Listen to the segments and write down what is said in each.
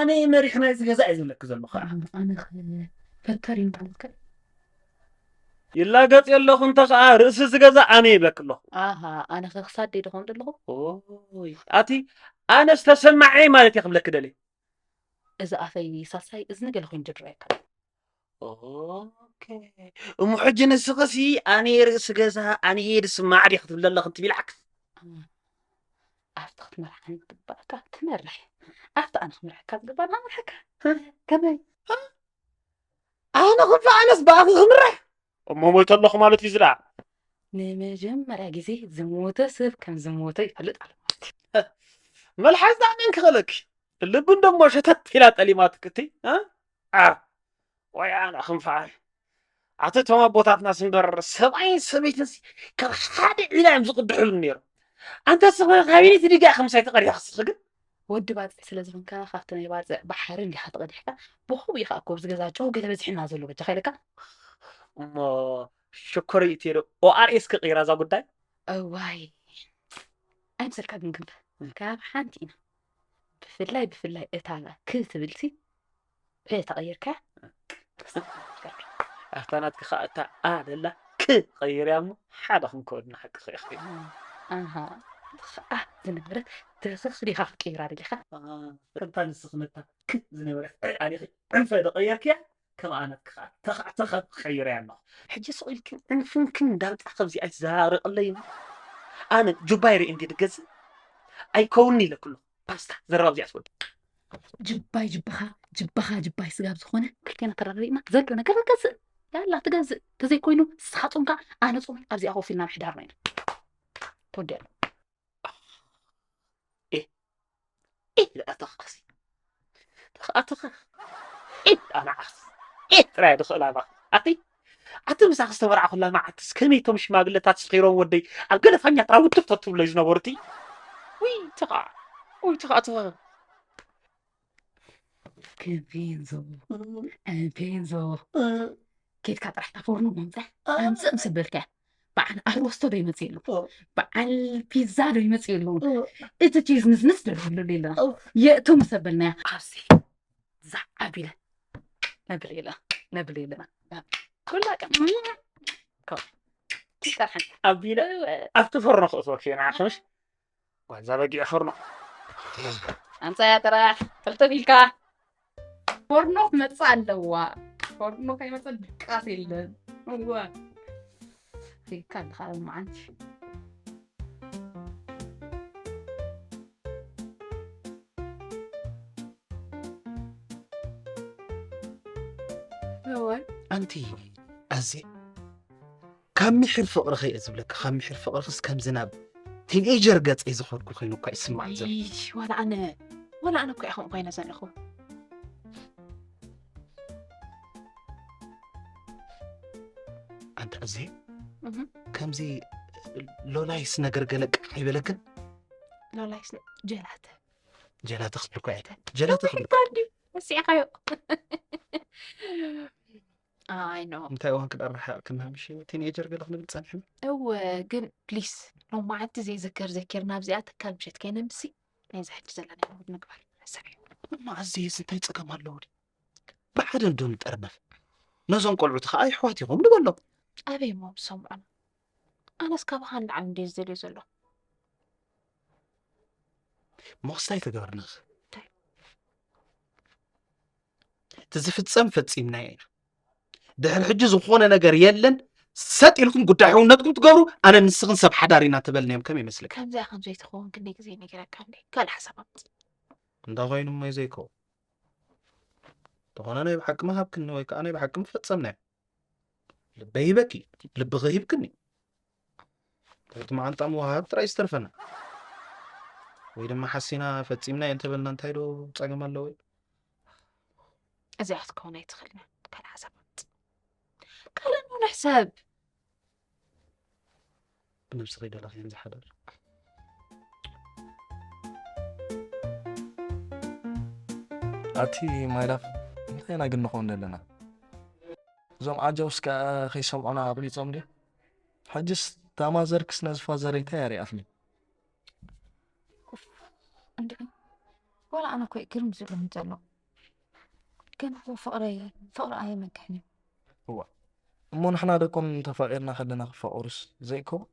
ኣነ እየ መሪሕ ናይዚ ገዛ እየ ዝብለኪ ዘለኹ። ኣነ ኸ ፈታሪ ማለት ከ? ይላገጽ የለኹ እንተ ኸዓ ርእሲ እዚ ገዛ ኣነ ይብለኪ ኣለኹ። ኣሃ ኣነ ኸ ክሳደይ ዶ ከምጽእ ኣለኹ? ኦይ ኣቲ ኣነስ ተሰማዐይ ማለት እየ ክብለኪ ደልየ። እዚ ኣፈይ ሳሳይ እዝኒ ገለ ኮይኑ ድረየካ። ኦኬ እሞ ሕጂ ንስኽሲ ኣነ እየ ርእሲ ገዛ ኣነ እየ ዝስማዕ ድየ ክትብሊ ኣለኺ ትብሊ ዓክስ። ኣብቲ ክትመርሓኒ ዝግባእካ ትመርሕ ኣብቲ ኣነ ክምርሐካ ዝግባእ ንኣምርሐካ ከመይ ኣነ ክፋ ኣነስ ብኣኺ ክምራሕ እሞ ሞይተ ኣለኹ ማለት እዩ ዝላ ንመጀመርያ ግዜ ዝሞተ ሰብ ከም ዝሞተ ይፈልጥ ኣሎ ማለት እዩ መልሓስ ዳኣ መን ክኽእለኪ ልቢ እንደሞ ሸተት ኢላ ጠሊማትክቲ ዓ ወይ ኣነ ክንፋዓል ኣቲ እቶም ኣቦታትና ስምበር ሰብኣይን ሰበይትን ካብ ሓደ ዒላ እዮም ዝቅድሑሉ ነይሮም ኣንተ ስኸ ካቢኔት ድጋ ከምሳይ ተቀዲኻ ስኽ ግን ወዲ ባፅዕ ስለ ዝኾንካ ካብቲ ናይ ባፅዕ ባሕሪ እንዲኻ ተቐዲሕካ ብኸምኡ ኢኻ እኮ ኣብዚ ገዛ ጨው ገለ በዚሕና ዘሎ በጃኻ ኢለካ እሞ ሽኮር እዩ ትሄዶ ኦኣርኤስ ክቕይራ እዛ ጉዳይ እዋይ ኣይምሰልካ ግን ክንፈ ካብ ሓንቲ ኢና ብፍላይ ብፍላይ እታ ክ ትብልሲ ፕ ተቐይርካ ኣፍታ ናትኪ ከዓ እታ ኣ ደላ ክ ቀይርያ እሞ ሓደ ክንከወድ ንሓቂ ክኢኽሪ ኣሃ ከዓ ዝነበረት ትኽኽል ኢኻ ክትቅይራ ደሊኻ እታ ንስኽነታ ክ ዝነበረት ኣሊኺ ዕንፈ ደቀየርክያ ከም ኣነትኪ ከዓ ተኻዕተኻ ክቀይረያ ኣለኹ ሕጂ ስቕ ኢልክን ዕንፍንክን ዳምፃ ከብዚኣ ይዛረቀለይ ኣነ ጁባይ ርኢ እንዲ ድገዝእ ኣይከውንን ኢለክሎ ፓስታ ዘረባ ኣብዚኣ ትወዲ ጅባይ ጅባኻ ጅባኻ ጅባይ ስጋብ ዝኾነ ክልቴና ተራሪብና ዘሎ ነገር ንገዝእ ያላ ትገዝእ ተዘይኮይኑ ንስኻ ጾምካ ኣነ ጾመይ ኣብዚኣ ኮፍ ኢልና ምሕዳርና ኢና ተወዲኣሉ ኢድ ኣተኻሲ ተኽኣትኻ ኢድ ኣናዓስ ኢድ ጥራይ ድኽእል ኣባ ኣቲ ኣቲ ምሳኺ ዝተመርዓኹላ መዓልትስ ከመይ እቶም ሽማግለታት ስኺሮም ወደይ ኣብ ገለ ፋኛት ራውትፍ ተትብለይ ዝነበሩ እቲ ውይ ተኻ ውይ ተኻትኻ ከንፌንዞ ከንፌንዞ ኬድካ ጥራሕ እታ ፎርኖ ምምፃእ ኣምፅእ ምስ በልካያ በዓል ኣሮስቶ ዶ ይመፅእ የሉ በዓል ፒዛ ዶ ይመፅእ የሉ እቲ ቺዝ ንስንስ ዶ ይብሉ ኣለና የእቱ ምስ በልናያ ኣብዚ ዛዕ ኣቢለ ነብል የለና ነብል የለና ኩላ ቀ ይጠርሐን ኣቢለ ኣብቲ ፎርኖ ክእትወኪ ንዓኽምሽ ጓዛ በጊዕ ፎርኖ ኣምፃያ ጥራሕ ሕልጥም ኢልካ ፎርኖ ክመፅእ ኣለዋ ፎርኖ ከይመፀ ድቃስ የለን እወ ሪካ ኣለካ መዓንቲ ኣንቲ ኣዜ ካብ ምሕር ፍቕርኺ እየ ዝብለካ ካብ ምሕር ፍቕርኽስ ከም ዝናብ ቲንኤጀር ገፀይ ዝኸድኩ ኮይኑ እኳ ይስማዕ ዘሎ ዋላ ኣነ ዋላ ኣነ እኮ ኢኹም ኮይነ ዘለኹ ኣንተ ኣዜ ከምዚ ሎላይስ ነገር ገለ ቃሕ ኣይበለክን ሎላይስ ጀላተ ጀላተ ክብልኳ እየ ጀላተ ክብልኳ ወሲዕኻዮ ኣይ ኖ እንታይ እዋን ክዳ ርሓቕክና ምሽ ቲኔጀር ገለ ክንብል ፀንሕና እወ ግን ፕሊስ ሎማዓንቲ ዘይዝከር ዘኪርና ኣብዚኣ ትካል ምሸት ከይነምሲ ናይዚ ሕጂ ዘለና ይሁድ ምግባር ንስዕ እዩ እማ ኣዘየስ እንታይ ፀገም ኣለዎ ድዩ ብሓደ እንዶ ንጠርነፍ ነዞም ቆልዑት ከዓ ኣሕዋት ኢኹም ንበሎም ኣበይ እሞ ዝሰምዑና ኣነስ ካባኻ ንላዕሊ እንደ ዝደልዮ ዘሎ ሞኽስታይ ተገበርና እቲ ዝፍጸም ፈጺምናዮ ኢና ድሕሪ ሕጂ ዝኾነ ነገር የለን ሰጥ ኢልኩም ጉዳይ ሕውነትኩም ትገብሩ ኣነ ንስኽን ሰብ ሓዳር ኢና ተበልናዮም ከመይ ይመስለካ ከምዚኣ ከም ዘይትኸውን ክንደይ ግዜ ነጊረካ እንደ ካልእ ሓሳብ ኣምፅእ እንዳ ኮይኑ እሞ ዘይከው ተኾነ ናይ ብሓቂ ምሃብክኒ ወይ ከዓ ናይ ብሓቂ ምፈጸምናዮ ልበይ ሂበኪ ልብኺ ሂብክኒ እቲ መዓንጣ ምውሃብ ጥራይ ዝተርፈና ወይ ድማ ሓሲና ፈጺምና እየ እንተበልና እንታይ ዶ ጸገም ኣለዎ እዩ እዚኣ ክትከውን ኣይትኽእልን እያ ካልእ ሓሳባት ካልእ ንሕሰብ ብነብስኺ ደለኺ እዮም ዝሓደር ኣቲ ማይላፍ እንታይ ኢና ግን ንኸውን ዘለና እዞም ዓጀውስ ከኣ ከይሰምዑና ኣቕሊጾም ድዮም? ሕጅስ እታ ማዘርክስ ነዚ ፋዘረይ እንታይ ኣሪኣትኒ? እንድዒ ዋላ ኣነ እኮ እዩ ግርም ዝብለኒ ዘሎ። ግን እኮ ፍቕረይ ፍቕሪ ኣየመክሕን እዩ። እዋ እሞ ንሕና ደቆም ተፋቒርና ከለና ክፋቐሩስ ዘይከውን?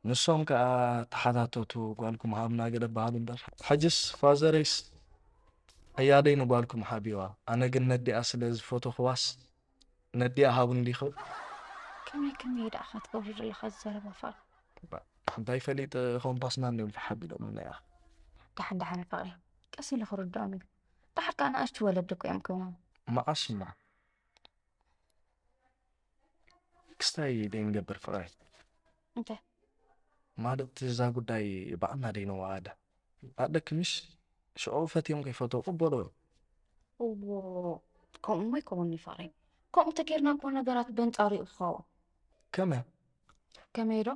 ንሶም ከኣ ተሓታተቱ፣ ጓልኩም ሃብና ገለ በሃሉ እምበር። ሕጅስ ፋዘረይስ ኣያደይ ንጓልኩም ሓብዋ፣ ኣነ ግን ነዲኣ ስለ ዝፈተኽዋስ ነዲኣ ሃቡኒ ዲኸው? ከመይ ከመይ ደኣ ክትገብሩ ዘለኻ ዝዘረባ ፍቕሪ? እንታይ ፈሊጠ ኮምፓስና እንዲዮም ተሓቢሎምና ኢኻ። ደሓን ደሓን ፍቕሪ ቀስ ኢለ ክርድኦም እዩ። ደሓር ከኣ ንኣሽቱ ወለዲ እኮ እዮም ክህቡ። መዓስ እሞ ክስታይ ደይንገብር ፍቕረይ? እንታይ? ማለት እዛ ጉዳይ ባዕልና ደይነዋሃዳ ኣለኪ ምሽ? ሽዑ ፈትዮም ከይፈተው ቅበሎ። እዎ ከምኡ እሞ ኣይከውን ፍቕረይ። ከምኡ ተጌርና እኮ ነገራት በንጻሩ እዩ ክኸውን። ከመይ? ከመይ ዶ?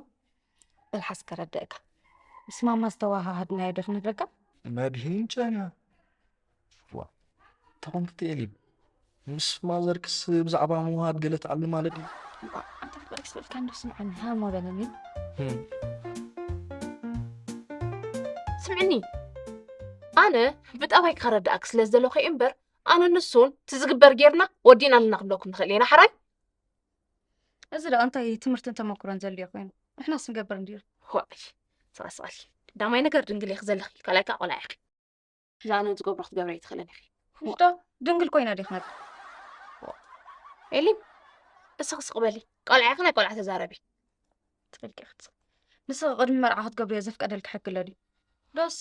በል ሓስ ከረድእካ። ምስ ማማ ዝተዋሃሃድናዮ ዶ ክነግረካ? መድሂን ጨና ዋ ተኾንክቲ ኤሊም ምስ ማዘርክስ ብዛዕባ ምውሃድ ገለ ትኣልሚ ማለት እዩ። ኣንታ ፍቕሪ ክስበልካ እንዶ ስምዓኒ ሃሞ በለኒ። ስምዕኒ ኣነ ብጠባይ ክረዳእክ ስለ ዝደለኹ እየ እምበር ኣነ ንሱን እቲ ዝግበር ጌርና ወዲና ኣለና ክብለኩም ንኽእል ኢና ሓራይ። እዚ ደኣ እንታይ ትምህርትን ተመክሮን ዘድልዮ ኮይኑ ንሕናስ ንገብር እንድዩ። ዋይ ስቓስቓልኪ ቀዳማይ ነገር ድንግል ኢኺ ዘለኺ ካልኣይ ከዓ ቆልዓ ኢኺ። እዛ ኣነ ዝገብሮ ክትገብሪ ኣይትኽእልን ኢኺ። ምሽዶ ድንግል ኮይና ዲኽ ነበር? ኤሊም እስኺ ስቕ በሊ ቆልዓ ኢኺ ናይ ቆልዓ ተዛረቢ። ትኽልኪ ክትስ ንስኺ ቅድሚ መርዓ ክትገብርዮ ዘፍቀደልኪ ሕጊ ኣሎ ድዩ? ዶስ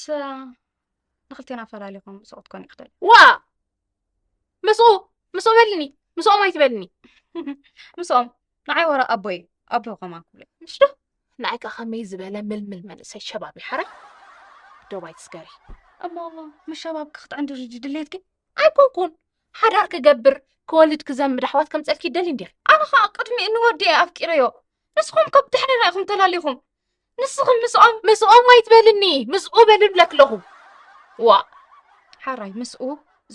ንኽልቴና ኣፈላሊኹም ስቕ ክትኮኒ ክትደልዩ? ዋ ምስኡ ምስኡ በልኒ ምስኦም ኣይትበልኒ። ምስኦም ንዓይ ወረ ኣቦይ ኣቦ ከማን ክብሉ እዮም። ምሽ ዶ? ንዓይ ከ ከመይ ዝበለ ምልምል መንእሰይ ሸባብ እዩ ሓራይ። ዶብ ኣይትስገሪ። እሞ ምስ ሸባብኪ ክትዕንድሪ ድዩ ድሌትኪ? ኣይኮንኩን ሓዳር ክገብር ክወልድ ክዘምድ ኣሕዋት ከምፀልኪ ይደሊ እንዲኺ። ኣነ ኸዓ ቅድሚኡ ንወዲ እየ ኣፍቂረዮ ንስኹም ከ ብድሕሪና ኢኹም ተላሊኹም ንስኺ ምስኦም ምስኦም ኣይትበልኒ ምስኡ በሊ ብለኪ ኣለኹ። ዋእ ሓራይ ምስኡ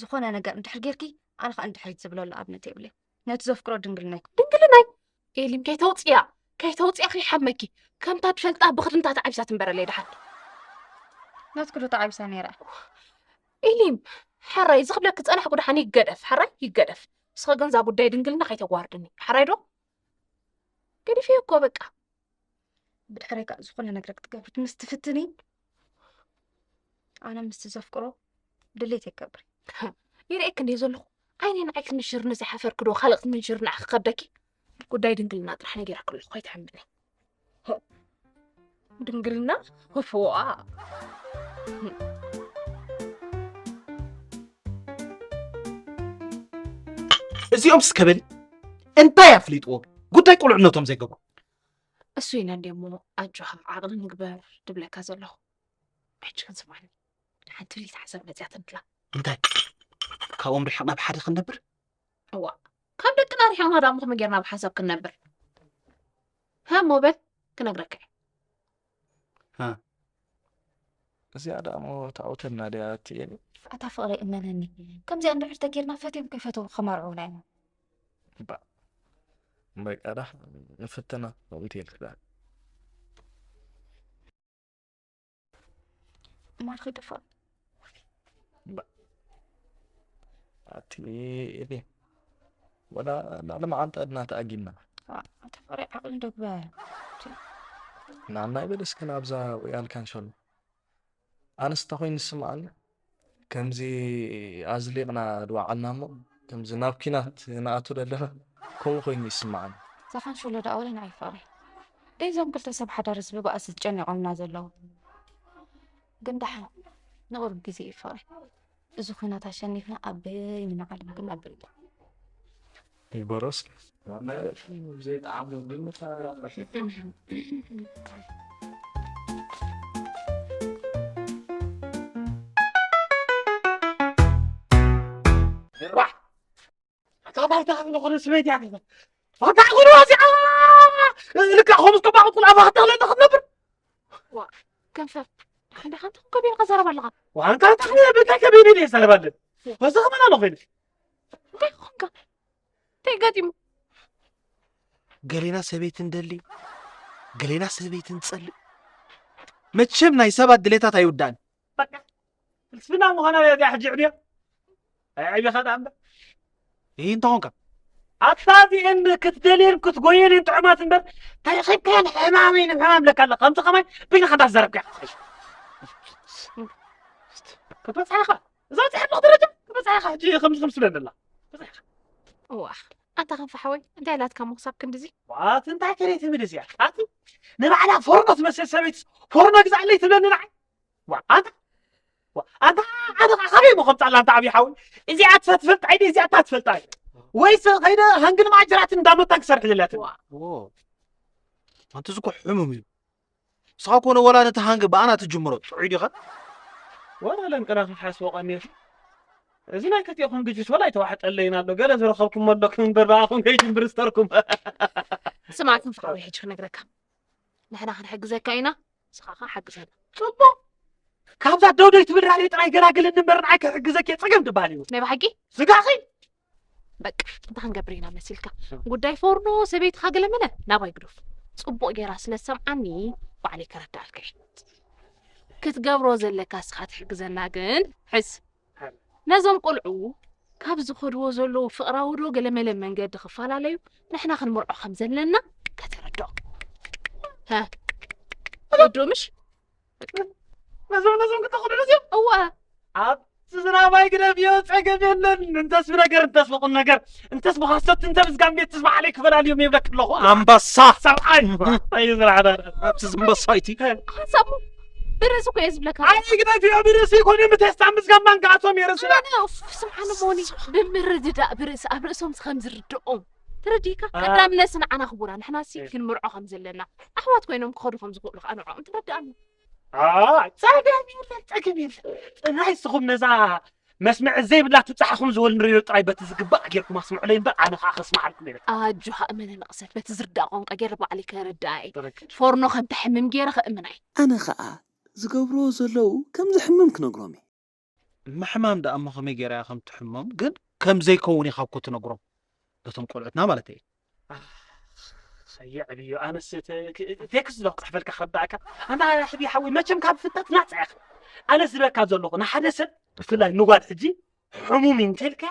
ዝኾነ ነገር እንድሕር ጌርኪ ኣነ ኸዓ ንድሕሪት ዝብለሉ ኣብነት የብለይን ነቲ ዘፍቅሮ ድንግልናይ ድንግልናይ ኤሊም ከይተውፅያ ከይተውፅያ ከይሓመኪ ከምታ ትፈልጣ ብኽድንታ ተዓቢሳ ትንበረለይ ደሓን ናትኪ ዶ ተዓቢሳ ነይራ ኤሊም ሕራይ ዝኽብለኪ ዝፀናሕኩ ደሓን ይገደፍ ሕራይ ይገደፍ ንስኸ ግን እዛ ጉዳይ ድንግልና ከይተጓርድኒ ሕራይ ዶ ገዲፈዮ እኮ በቃ ብድሕረይ ከዓ ዝኾነ ነገር ክትገብሪ ምስ ትፍትኒ ኣነ ምስቲ ዘፍቅሮ ድሌት ይገብር ይርእየክ እንደ ዘለኹ ዓይነይ ንዓይ ክትምንሽርኒ ዘይሓፈርክ ዶ ካልእ ክትምንሽር ንዓኺ ክኸብደኪ ጉዳይ ድንግልና ጥራሕ ነጊረክ ኣለኹ ኣይትሓምኒ ድንግልና ወፍዋ እዚኦም ስከበል እንታይ ኣፍሊጥዎ ጉዳይ ቁልዕነቶም ዘይገብሩ እሱ ኢለ እንደ እሞ ኣጆኻ ዓቕሊ ንግበር ድብለካ ዘለኹ ሕጂ ግን ስማዕኒ ሓንቲ ፍልይቲ ሓሳብ መፅያትንትላ እንታይ ካብኦም ርሒቕና ብሓደ ክንነብር እዋ ካብ ደቅና ርሒቕና ዳሞ ከመይ ጌርና ብሓንሳብ ክንነብር ሃ ሞበል ክነግረካ እየ እዚኣ ደኣ እሞ ተዓውተልና ድያ እቲ ኤሊ ኣታ ፍቕረይ እመነኒ ከምዚኣ እንድሕር ተጌርና ፈትዮም ከይፈተው ከማርዑና እዮም እባ በቃ ዳ ንፍትና ከምቲ ኢልክ ዳ ማርኺ ድፋ ኣቲ ኤሊ ወላ ላዕሊ መዓንጣ ድና ተኣጊና ተፈሪ ዓቕሊ ዶ ግበር ናናይ በል እስከ ናብዛ ውያልካን ሸሎ ኣነስ እንታይ ኮይኑ ዝስምዓኒ ከምዚ ኣዝሊቕና ድወዓልና እሞ ከምዚ ናብ ኲናት ንኣቱ ዘለና ከምኡ ኮይኑ ይስምዓኒ። እዛ ካንሸሎ ደኣ ወላ ንዓይ ፍቕረይ ደይ እዞም ክልተ ሰብ ሓዳርስ ብባእሲ ተጨኒቖምና ዘለዉ ግን ደሓን ንቑሩብ ግዜ እዩ ፍቕረይ እዚ ኲናት ኣሸኒፍና ኣበይ ንዓለም ክንነብር ኢና። ይግበሮስ ኣታ ባይታ ዝኾነ ስበይቲ እያ ተዛ ኣታ ይኹን ዋዚዓ ልካ ኸምስ ከባቕ ቁልዓ ባኽታ ክለና ክትነብር ከንፈር ሓንዳ ሓንቲ ከቢርካ ዘረባ ኣለኻ ዋንታ እንታይ ከቢር እየ ዘረባ ኣለን ወዚ ከመና ኣለኹ ኢለ እንታይ ኾንካ እንታይ ገጢሙ ገሌና ሰበይቲ ንደሊ ገሌና ሰበይቲ ንጸልእ መቸም ናይ ሰባት ድሌታት ኣይውዳእን ፍልስፍና ምዃና እዚኣ ሕጂ ዕብዮ ኣይዕቢኻ ደኣ እምበር። ይህ እንተ ኾንካ ኣታ እዚአን ክትደልየን ክትጎየን እየን ጥዑማት እምበር ተረኺብካየን ሕማመይ ንሕማም ለካ ኣለ ከምዚ ከማይ በይንኻ እንዳዛረብካ ክትበፅሓ ኢኻ። እዛ ፅሕፍ ክትረጃ ክትበፅሓ ኢኻ። ሕጂ ከምዚ ከምዚ ትብለኒ ኣላ ክትበፅሓ ኢኻ። እዋ ኣንታ ክንፈ ሓወይ እንታይ ኢላትካ ምኽሳብ ክንድዚ ዋት እንታይ ከደይ ትብል እዚኣ ኣቲ ንባዕላ ፎርኖ ትመስል ሰበይትስ ፎርኖ ግዛዕለይ ትብለኒ ንዓይ። ዋ ኣንታ ዋ ኣንታ ኣነ ከዓ ካበይ ሞ ከምፃላ እንታ ዓብዪ ሓወይ እዚኣ ትፈትፈልጥ ዓይደ እዚኣ እታ ትፈልጥ ዓይደ ወይስ ከይደ ሃንግን ማዕጀራትን እንዳመታን ክሰርሕ ዘለያትን ኣንቲ ዝኮ ሕሙም እዩ። ንስኻ ኮነ ወላ ነቲ ሃንግ ብኣና ትጅምሮ ጥዑይ ዲኻ? ወላ ለንቅና ክንሓስቦ ቀኒሱ እዚ ናይ ክልቲኦኹም ግጭት ወላ ኣይተዋሕጠለይን ኣሎ ገለ ዝረኸብኩም ኣለኩም እምበር ብኣኹም ከይጅምብር ዝተርኩም ስማ ክንፈ ሓወይ ሕጂ ክነግረካ ንሕና ክንሕግዘካ ኢና ንስኻ ከዓ ሓግዘና ፅቡቅ ካብዛ ደውደይ ትብል ራድዮ ጥራይ ገላግለኒ እምበር ንዓይ ክሕግዘኪ እየ ፀገም ድበሃል እዩ ናይ ብሓቂ ስጋኺ በቃ እንታይ ክንገብር ኢና መሲልካ ጉዳይ ፎርኖ ሰበይትኻ ገለመለ ናባይ ግዱፍ ፅቡቅ ጌራ ስለ ዝሰምዓኒ ባዕለይ ከረዳኣልካ እየ ክትገብሮ ዘለካ እስኻ ትሕግዘና ግን ሕዝ ነዞም ቆልዑ ካብ ዝኸድዎ ዘለዉ ፍቕራዊ ዶ ገለመለ መንገዲ ክፈላለዩ ንሕና ክንምርዖ ከም ዘለና ከተረድኦም ሀ ወዶ ምሽ ነዞም ነዞም ክተኽዱ እዚኦም እወ ኣብ ዝናባይ ግደፍዮ ፀገም የለን እንተስ ብነገር እንተስ ብቁም ነገር እንተስ ብሃሰት እንተ ብዝጋም ቤት ትስማዓለይ ክፈላልዮም የብለክ ኣለኹ ኣንበሳ ሰብኣይ እዩ ዝረዓዳ ኣብቲ ዝንበሳይቲ ሓሳቡ ብርእሲ እኮ እየ ዝብለካ ኣይ ግደፍዮ ብርእሲ ይኮነ ምተስታ ምዝጋም ማንካኣቶም የርስላ ስምዓኒ ሞኒ ብምርድዳእ ብርእሲ ኣብ ርእሶም ከም ዝርድኦም ተረዲእካ ቀዳም ነስንዓና ክቡራ ንሕና ሲ ክንምርዖ ከም ዘለና ኣሕዋት ኮይኖም ክኸዱ ከም ዝኽእሉ ከዓ ንዕኦም ተረድኣሉ ጸገም የለን ጸገም የለን ጥራይ ንስኹም ነዛ መስምዕ ዘይብላ ትብጻሕኹም ዝበሉ ንሪኦ ጥራይ በቲ ዝግባእ ጌርኩም ኣስምዑለይ እምበር ኣነ ከዓ ከስምዓልኩም የለን ኣጆኻ እመነ ንቕሰት በቲ ዝርዳእ ቋንቋ ገይረ ባዕለይ ከረድኣ እየ ፎርኖ ከም ተሕምም ገይረ ከእምና እየ ኣነ ኸኣ ዝገብርዎ ዘለዉ ከም ዝሕምም ክነግሮም እየ ምሕማም ደኣ እሞ ከመይ ገይራ እያ ከም ትሕሞም ግን ከም ዘይከውን ኢኻ እኮ ትነግሮም ነቶም ቆልዑትና ማለት እየ ሰየዕብዮ ኣነስ ቴክስት ዶ ክፅሕፈልካ ክረዳእካ ኣንታ ሕቢ ሓዊ መቸም ካብ ፍልጠት ናፃ ኢኻ ኣነ ዝብለካ ዘለኹ ንሓደ ሰብ ብፍላይ ንጓል ሕጂ ሕሙም እዩ እንተልካ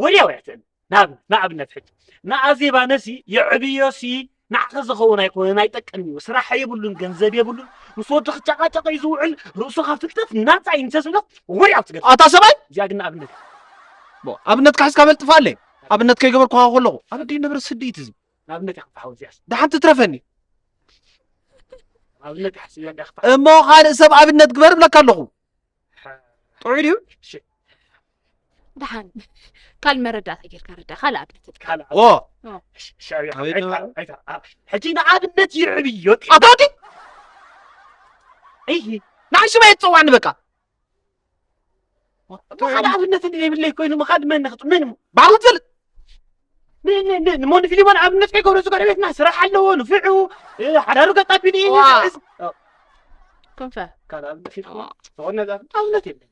ወዲያው እያ ትእምን ናብ ንኣብነት ሕጂ ንኣዜባ ነሲ የዕብዮ ሲ ንዓኺ ዝኸውን ኣይኮነን ኣይጠቅም እዩ ስራሕ የብሉን ገንዘብ የብሉን ምስ ወዲ ክጨቃጨቅ እዩ ዝውዕል ርእሱ ካብ ፍልጠት ናፃ እዩ እንተዝብሎ ወዲያው ትገድ ኣታ ሰብኣይ እዚኣ ግን ንኣብነት ኣብነት ካሕዝካ በልጥፋ ኣለይ ኣብነት ከይገበርኩኻ ከለኹ ኣብ ኣዲ ነብረ ስድኢት እዚ ንኣብነት እያ ክፋሓው እዚኣስ ደሓን ትትረፈኒ እሞ ካልእ ሰብ ኣብነት ግበር እብለካ ኣለኹ ጥዑይ ድዩ ደሓን ካልእ መረዳእታ ጌርካ ረዳ ካልእ ኣብነት ዎ ሕጂ ንኣብነት ይርዕብ እዮ ኣባዲ ንዓይ ሽማ የትፀዋዕኒ በቃ ሓደ ኣብነት እንደ የብለይ ኮይኑ ምኻድ መን ንኽጥ መን ባዕሉ ትፈልጥ ንሞኒ ፊሊሞን ኣብነት ከይገብረ ዝጎረቤትና ስራሕ ኣለዎ ንፍዑ ሓዳሩ ገጣ ቢኒ ክንፈ ካልእ ኣብነት ፊልሞ ዝኾነ ኣብነት የብለይ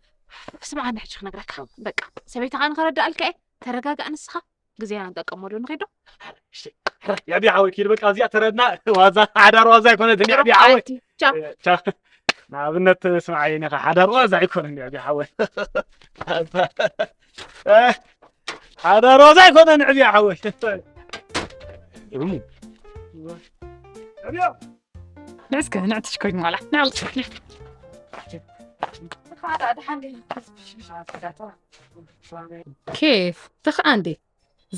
ስምዓኒ ሕጂ ክነግረካ በቃ ሰበይትኻ ንኸረዳኣልካ እየ ተረጋጋእ ንስኻ ግዜና ንጠቀመሉ ንኸይዶ ያቢ ሓወይ ኪድ በቃ እዚኣ ተረድና ዋዛ ሓዳር ዋዛ ኣይኮነትን ያቢ ሓወይ ንኣብነት ስምዓይ ነኻ ሓዳር ዋዛ ኣይኮነን ያቢ ሓወይ ሓዳር ዋዛ ኣይኮነን ዕብያ ሓወይ ንዕስከ ንዕትሽ ኮይኑ ዋላ ንዕልትሽ ኬፍ ተኸኣ እንዴ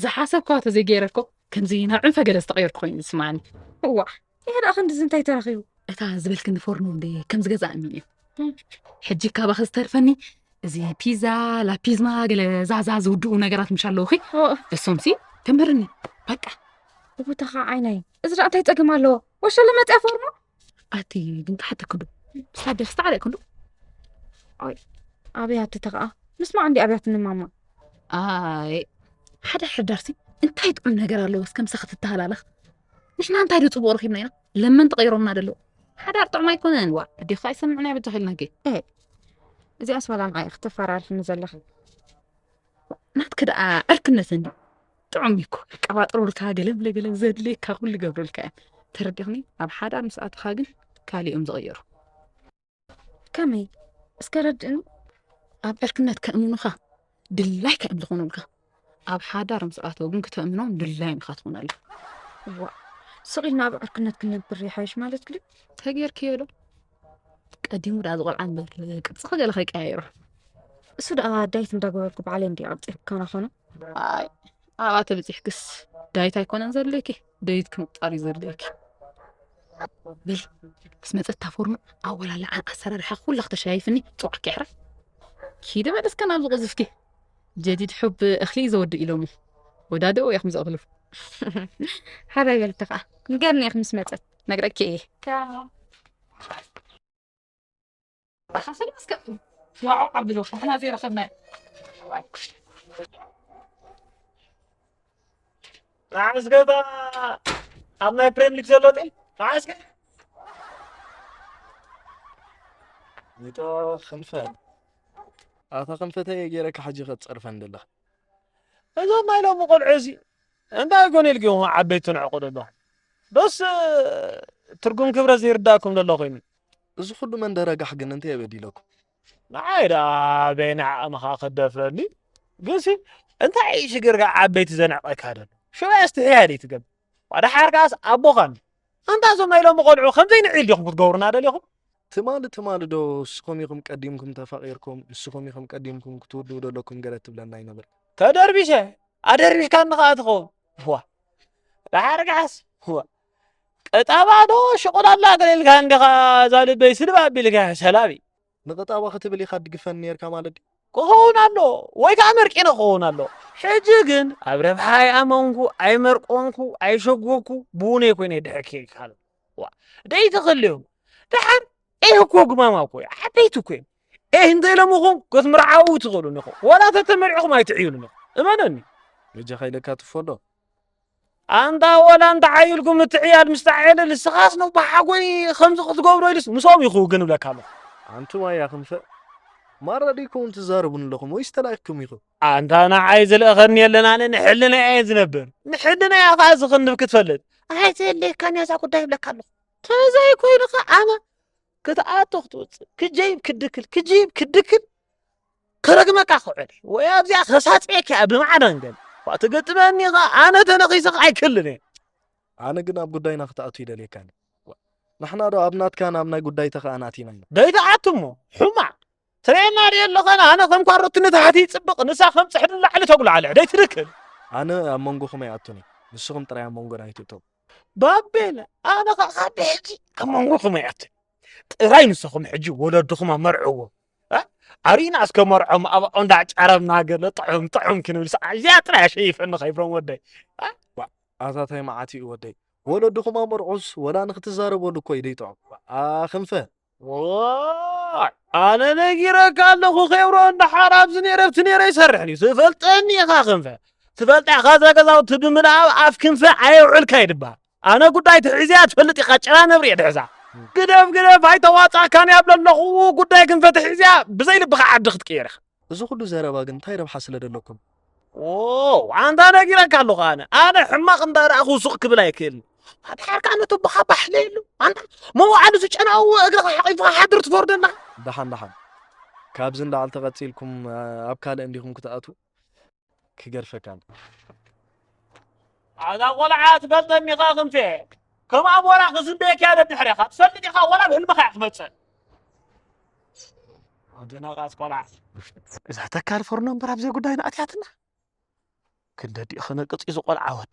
ዝሓሰብካዮ ተዘይገይረ እኮ ከምዚ ናብ ዕንፈ ገለ ዝተቐየርኩ ኮይኑ ዝስማዓኒ እዋ ይሄ ደኣ ክንድዚ እንታይ ተረኺቡ እታ ዝበልክኒ ፎርኖ እንዴ ከም ዝገዛእኒ እዩ ሕጂ ካባኺ ዝተርፈኒ እዚ ፒዛ ላፒዝማ ገለ ዛዛ ዝውድኡ ነገራት ምሽ ኣለውኺ እሶምሲ ተምህርኒ በቃ እውተኻ ዓይነይ እዚ ደኣ እንታይ ጸገም ኣለዎ ወሸለ መጽያ ፎርኖ ኣቲ ግን ክሓተክዶ ሳደስ ታዕለ ክንዶ ኣይ ኣብያት ተኸኣ ምስማዕ እንዲ ኣብያት ንማማ ኣይ ሓደ ሕዳርሲ እንታይ ጥዑም ነገር ኣለዎ እስከ ምሳኺ ትተሃላለኽ ንሕና እንታይ ዶ ጽቡቕ ረኺብና ኢና ለመን ተቐይሮምና ደለዉ ሓዳር ጥዑም ኣይኮነን ዋ ኣዴኻ ኣይሰምዕና በጃኺ ኢልናኪ እዚኣስ ዋላ ንዓይ ክትፈራርሕኒ ዘለኺ ናትኪ ደኣ ዕርክነት እንዲ ጥዑም እኮ ቀባጥሩልካ ገለ ብለ ገለ ዘድልየካ ኩሉ ይገብሩልካ እዮም ተረዲኽኒ ኣብ ሓዳር ምስ ኣተኻ ግን ካሊኦም ዝቕየሩ ከመይ እስከ ረድእኒ ኣብ ዕርክነት ከእምኑኻ ድላይካ እዮም ዝኾኑልካ። ኣብ ሓዳር ምስ ኣተው ግን ክተእምኖም ድላዮም ኢኻ ትኾነሎም። ዋ ስቕ ኢልና ኣብ ዕርክነት ክንነብር ይሓይሽ ማለት ድዩ? ተጌርክዮ ዶ? ቀዲሙ ደኣ ዝቆልዓ እምበር ቅርጽኺ ገለ ከይቀያይሮ። እሱ ደኣ ዳይት እንዳገበርኩ ባዕለይ እንዲ ቅርጺ ካና ኾነ። ኣይ ኣብኣ ተብጺሕክስ ዳይት ኣይኮነን ዘድልየኪ፣ ደይት ክምቕጻር እዩ ዘድልየኪ። በል ምስ መጸት እታ ፎርኖ ኣወላልዓን ኣሰራርሓ ኩላ ክተሸያይፍኒ ጽዋዕኪ የሕራ። ኪዲ በል እስከ ናብዚ ቅዝፍኪ። ጀዲድ ሑብ እኽሊ እዩ ዘወድእ ኢሎሞ። ወዳድኦ ኢኹም ዘእኽሉ። ሓራይ በልቲ ኸዓ ንገርኒ ኢኺ ምስ መጸት። ነግረኪ እየ። ኣኻኽል መስከፍ ዋዖ ኣብሎ ንሕና ዘይረኸብናዮ። ንዓስከ እታ ኣብ ናይ ፕሬም ሊግ ዘሎ ጢም ንዓስከ ይቶ ክንፈ ኣታ ክንፈተየ ገይረካ ሕጂ ከትፀርፈን ዘለኻ እዞም ናይ ሎሚ ቆልዑ እዚ እንታይ ኮነ ኢልኩም ዓበይቲ ትንዕቁ ዘለኹም? ዶስ ትርጉም ክብረት ዘይርዳእኩም ዘሎ ኮይኑ? እዚ ኩሉ መንደረጋሕ ግን እንታይ በዲለኩም? ንዓይ ደኣ በይና ዓቕምኻ ክትደፍረኒ ግሲ እንታይ ሽግርካ ዓበይቲ ዘንዕቀካ ዘሎ? ሽዑ ኣስትሕያ ደይ ትገብር? ዋዳ ሓርካስ ኣቦኻን ኣንታ እዞም ናይ ሎሚ ቆልዑ ከምዘይ ንዒል ዲኹም ክትገብሩና ደሊኹም? ትማሊ ትማሊ ዶ ንስኹም ኢኹም ቀዲምኩም ተፋቒርኩም ንስኹም ኢኹም ቀዲምኩም ክትውድኡ ደለኩም ገለ ትብለና ኣይነበርክን። ተደርቢሸ ኣደርቢሽካኒ ኸኣ ትኸውን። ዋ ደሓር ከሓስ ዋ ቅጠባ ዶ ሽቑላላ ገለ ኢልካ እንዲኻ እዛ ልበይ ስልብ ኣቢልካ ሰላቢ። ንቕጣባ ክትብል ኢኻ ትድግፈኒ ኔርካ ማለት ድዩ? ክኸውን ኣሎ ወይ ከዓ መርቂነ ክኸውን ኣሎ። ሕጂ ግን ኣብ ረብሓ ኣይኣመንኩ፣ ኣይመርቆንኩ፣ ኣይሸጎኩ፣ ብውነይ ኮይነ ይድሕክ ይካል። ዋ ደይትኽልዮም ደሓር ኤህ እኮ ግማማ እኮ እዩ። ዓበይቲ እኮ እዮም። ኤህ እንተኢሎምኹም ክትምርዓዉ ትኽእሉን ኢኹም። ዋላ ተተመሪዕኹም ኣይትዕዩሉን ኢኹም። እመነኒ። በጃኻ ኢለካ ትፎዶ? ኣንታ ወላ እንተዓይልኩም እቲ ዕያል ምስ ተዓየለ ንስኻስ ነው ብሓጎይ ከምዚ ክትገብሮ ኢልስ ምስኦም ይኽውግን እብለካ ኣለኹ። ኣንቱም ኣያ ክንፈ ማራ ድይኮውን ትዛረቡን ኣለኹም ወይስ ተላኢኽኩም ኢኹም? ኣንታ ንዓይ ዝልእኸኒ የለን ኣነ ንሕልናይ እየ ዝነብር። ንሕልናይ ኣኻ ዝኽንብ ክትፈልጥ ኣይዘየለየካን እያ እዛ ጉዳይ እብለካ ኣለኹ። ተዘይኮይኑ ኸ ኣነ ክትኣቱ ክትውፅእ ክጀይብ ክድክል ክጅይብ ክድክል ክረግመካ ክውዕል ወይ ኣብዚኣ ከሳፅየካ እያ ብማዕረ ንገል ትግጥመኒ ኸ ኣነ ተነኺሰ ኸ ኣይክልን እየ። ኣነ ግን ኣብ ጉዳይና ክትኣቱ ይደልየካኒ። ንሕና ዶ ኣብ ናትካን ኣብ ናይ ጉዳይተኻ ኣናቲና ኢና። ደይትኣቱ እሞ ሕማቕ ትርእየና ድየ ኣለኻን ኣነ ከም ኳሮት ንታሕቲ ይፅብቕ ንሳ ከም ፅሕዲ ንላዕሊ ተጉላዕልዕ ደይትድክል። ኣነ ኣብ መንጎኹም ኣይኣቱን እየ ንስኹም ጥራይ ኣብ መንጎና ኣይትእተው። ባቤለ ኣነ ኸዓ ካብ ሕጂ ኣብ መንጎኹም ኣይኣቱን ጥራይ ንስኹም ሕጂ ወለድኹም ኣመርዕዎ ኣሪእና እስከ መርዖም ኣብዖ እንዳዓጨረምና ገለ ጥዑም ጥዑም ክንብል ሰዓ እዚኣ ጥራይ ኣሸይፈኒ ከይብሮም ወደይ ኣታ ታይ መዓት እዩ ወደይ ወለድኹም ኣመርዖስ ወላ ንክትዛረበሉ እኮ እዩ ደይጥዑም ኣኽንፈ ዋይ ኣነ ነጊረካ ኣለኹ ኬብሮ እንድሓር ኣብዚ ነይረ ኣብቲ ነይረ ይሰርሕ ድዩ ትፈልጠኒ ኢኻ ክንፈ ትፈልጣ ኢኻ እዛ ገዛውቲ ብምልኣብ ኣፍ ክንፈ ኣየውዕልካ ይድበሃል ኣነ ጉዳይ ትሕዝያ ትፈልጥ ኢኻ ጭራ ነብሪ እየ ድሕዛ ግደፍ ግደፍ ኣይተዋፃእካን እያ ብለለኹ ጉዳይ ክንፈ ትሕዝያ ብዘይ ልብኻ ዓዲ ክትቅየር ኢኻ እዚ ኩሉ ዘረባ ግን እንታይ ረብሓ ስለ ደለኩም ዎ ኣንታ ነጊረካ ኣለኹ ኣነ ኣነ ሕማቕ እንዳ ረኣኹ ሱቕ ክብል ኣይክእልን ኣድሓርካ ነቶ ብኻ ባሕለ የሉ ኣንታ መዋዕሉ ዝጨናዎ እግርኻ ሓቒፍኻ ሓድር ትፈርደና ደሓን ደሓን ካብዚ ንላዕሊ ተቐጺልኩም ኣብ ካልእ እንዲኹም ክትኣትዉ ክገድፈካን ኣዛ ቆልዓ ትፈልጠኒ ኢኻ ክንፌ ከም ኣሞራ ክዝንበየካ እያ ደድሕሬኻ ትፈልጥ ኢኻ ወላ ብሕልምኻ እያ ክመፅእ ኣደናቓስ ቆልዓ እዛ ተካል ፈርኖ እምበር ኣብ ዘይጉዳይና ኣትያትና ክንደዲኡ ክነቅፅ እዩ ዝቆልዓ ወድ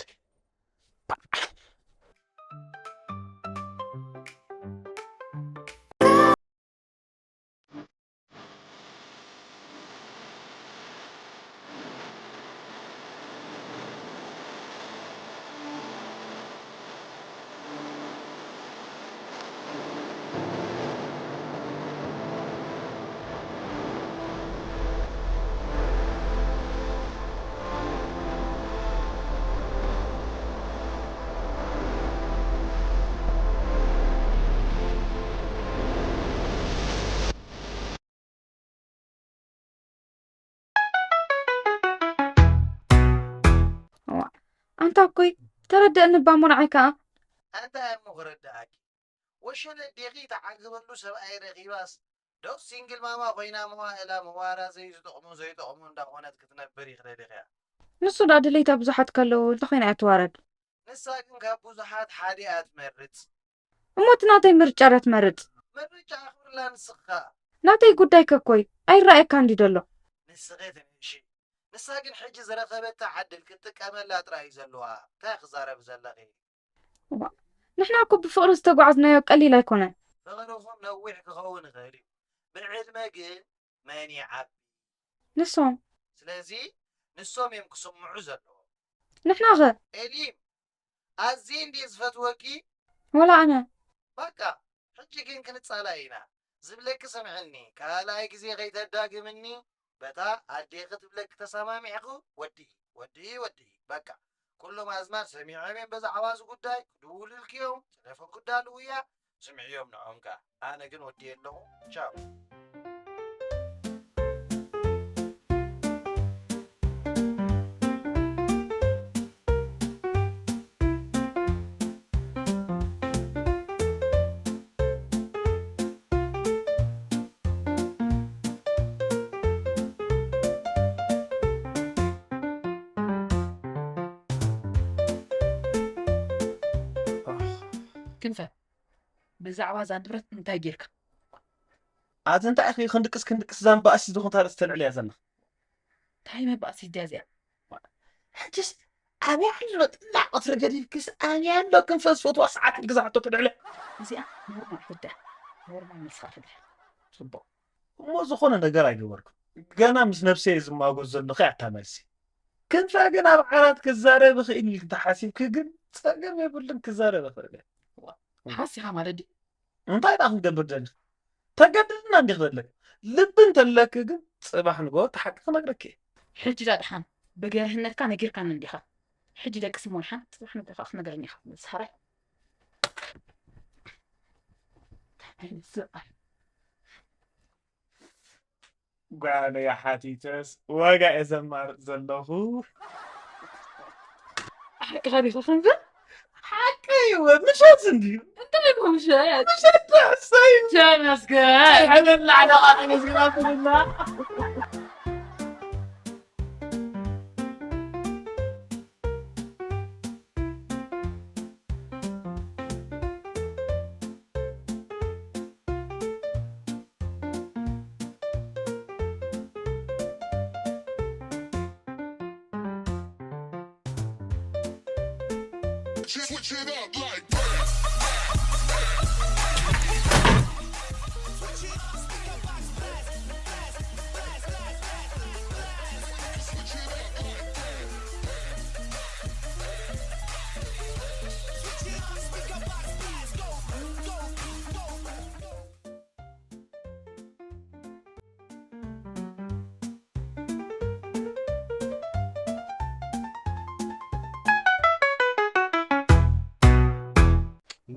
ኣንታ እኮይ ተረደእኒ እባ እሞ ንዓይ ከዓ ኣንታ እሞ ክረዳኣኪ ወሸለ ዴኺ ተዓግበሉ ሰብኣይ ረኺባስ ዶ ሲንግል ማማ ኮይና መዋእላ መዋራዘዩ ዝጠቕሙ ዘይጠቕሙ እንዳኾነት ክትነብር ይኽደድ ኢኽያ። ንሱ ደኣ ድሌታ ብዙሓት ከለዉ እንተኾይና እያ ትዋረድ። ንሳ ግን ካብ ብዙሓት ሓዲኣ ትመርጽ። እሞ እቲ ናተይ ምርጫ ዳ ትመርጽ? ምርጫ ኣኽብርላ ንስኻ። ናተይ ጉዳይ ከኮይ ኣይረኣየካ እንዲ ደሎ። ንስኺ ትንእሺ። ንሳ ግን ሕጂ ዝረኸበታ ዕድል ክትጥቀመላ ጥራይ እዩ ዘለዋ። እንታይ ክዛረብ ዘለኺ? ንሕና እኮ ብፍቕሪ ዝተጓዓዝናዮ ቀሊል ኣይኮነን። ፍቕርኹም ነዊሕ ክኸውን ይኽእል እዩ። ብዕድመ ግን መን ይዓቢ? ንሶም ስለዚ ንሶም እዮም ክስምዑ ዘለዎም። ንሕናኸ? ኤሊም ኣዝየ እንድየ ዝፈትወኪ። ወላ ኣነ። በቃ ሕጂ ግን ክንጻላ ኢና። ዝብለኪ ስምዕኒ፣ ካልኣይ ግዜ ከይተዳግምኒ። በታ ኣዴኺ ትብለኪ ተሰማሚዕኺ ወድኢ፣ ወድኢ፣ ወድኢ። በቃ ኩሎም ኣዝማድ ሰሚዖም እዮም በዛዕባ እዚ ጉዳይ ክድውሉልኪ እዮም። ቴሌፎን ክዳልው እያ። ስምዕዮም ንዖም ከኣ። ኣነ ግን ወድየ ኣለኹ። ቻው። ክንፈ፣ ብዛዕባ እዛ ንብረት እንታይ ጌርካ? ኣቲ እንታይ ኢኺ ክንድቅስ ክንድቅስ እዛ መባእሲ ዝኾንታ ርእሲ ተልዕልያ ዘለኻ? እንታይ መባእሲ ድያ እዚኣ? ሕጅስ ኣበይ ኣሎ ጥላዕ ቀትሪ ገዲፍክስ ኣበይ ኣሎ ክንፈ ዝፈትዋ ሰዓት ኢልኪ ዝሓቶ ተልዕልያ? እዚኣ ኖርማል ፍዳ፣ ኖርማል መልስኻ ፍዳ። ጽቡቕ እሞ ዝኾነ ነገር ኣይገበርኩ። ገና ምስ ነብሰይ ዝማጎት ዘለኹ ኣታ መልሲ። ክንፈ ግን ኣብ ዓራት ክዛረብ ይኽእል ኢልኪ እንተሓሲብኪ ግን ጸገም የብሉን ክዛረብ ይኽእል እየ። ሓሲኻ ማለት ድዩ? እንታይ ደኣ ክንገብር ደሊኺ? ተገድድና እንዲኺ ዘለኪ። ልቢ እንተለኪ ግን ጽባሕ ንግሆ እቲ ሓቂ ክነግረኪ እየ። ሕጂ ዳ ደሓን ብገርህነትካ ነጊርካኒ እንዲኻ። ሕጂ ደቅሲ እሞ ደሓን ጽባሕ ንግሆ ከዓ ክትነግረኒ ኢኻ። ዝሃራይ ጓለይ ሓቲተስ ዋጋ እየ ዘማርጽ ዘለኹ። ሓቅኻ ዲኻ ክንፈ? ሓቂ እዩ ምሸት እንድዩ። እንታይ እኮ ምሸት? ምሸት ደሕሰይ ተመስገን። ሕብላ ደቓ ተመስግናትልና።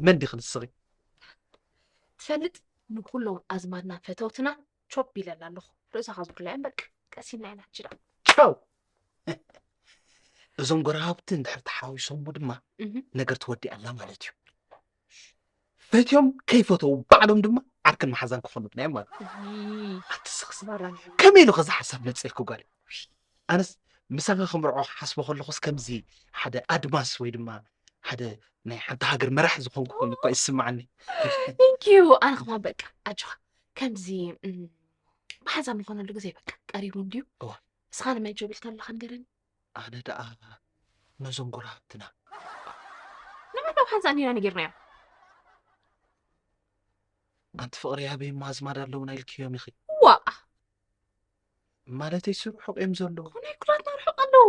መን ዲኺ ንስኺ? ትፈልጥ ንኩሎም ኣዝማድና ፈተውትና ቾፕ ኢለላ ኣለኹ። ርእሳ ካብ ዝብላ እምበር ቀሲና ኢና ሕጂ ደኣ። ቻው። እዞም ጎረባብቲ እንድሕር ተሓዊሶሞ ድማ ነገር ተወዲኣ ኣላ ማለት እዩ። ፈትዮም ከይፈተው ባዕሎም ድማ ዓርክን መሓዛን ክኾኑ ብናዮም ማለት እዩ። ኣቲ ስኽስ ከመይ ኢሉ ከዚ ሓሳብ መፅእልኪ ጓል? ኣነስ ምሳኺ ክምርዖ ክሓስቦ ከለኹስ ከምዚ ሓደ ኣድማስ ወይ ድማ ሓደ ናይ ሓንቲ ሃገር መራሒ ዝኾንኩ ኮይኑ እኳ ይስምዓኒ። ቴንኪዩ ኣነ ከማ በቃ ኣጆኻ ከምዚ ብሓንሳብ ንኾነሉ ግዜ በቃ ቀሪቡ እንድዩ። እስኻ ንመን ጆብ ኢልካ ኣለኻ ንገረኒ። ኣነ ደኣ ነዞም ጎረባብትና ንመን ዶ ብሓንሳብ እንዲና ነጊርናዮም? ኣንቲ ፍቕሪ ኣበይ እሞ ኣዝማድ ኣለውና ኢልክዮም ኢኺ? ዋእ ማለተይ ርሑቕ እዮም ዘለዉ። ናይ ኩላትና ርሑቕ ኣለዉ።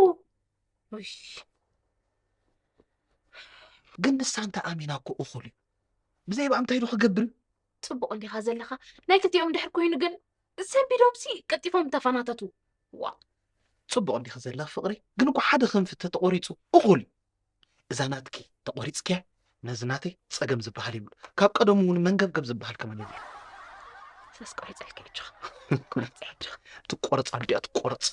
ግን ንሳ እንተ ኣሚና እኮ እኹል እዩ። ብዘይ ብኣ እንታይ ዶ ክገብር እዩ? ጽቡቕ እንዲኻ ዘለኻ። ናይ ክልቲኦም ድሕር ኮይኑ ግን ሰንቢዶምሲ ቀልጢፎም ተፈናተቱ። ዋ ጽቡቕ እንዲኺ ዘለኺ ፍቕሪ፣ ግን እኮ ሓደ ክንፊ ተተቖሪጹ እኹል እዩ። እዛ ናትኪ ተቖሪጽክያ ነዚ ናተይ ጸገም ዝበሃል የብሉ። ካብ ቀደሙ እውን መንገብገብ ዝበሃል ከማን የብሉ። ሰስ ቆሪጸልኪ ኣጆኻ። ቆሪጸ ኣጆኻ። ትቆረጽ ኣዲኣ ትቆረጽ።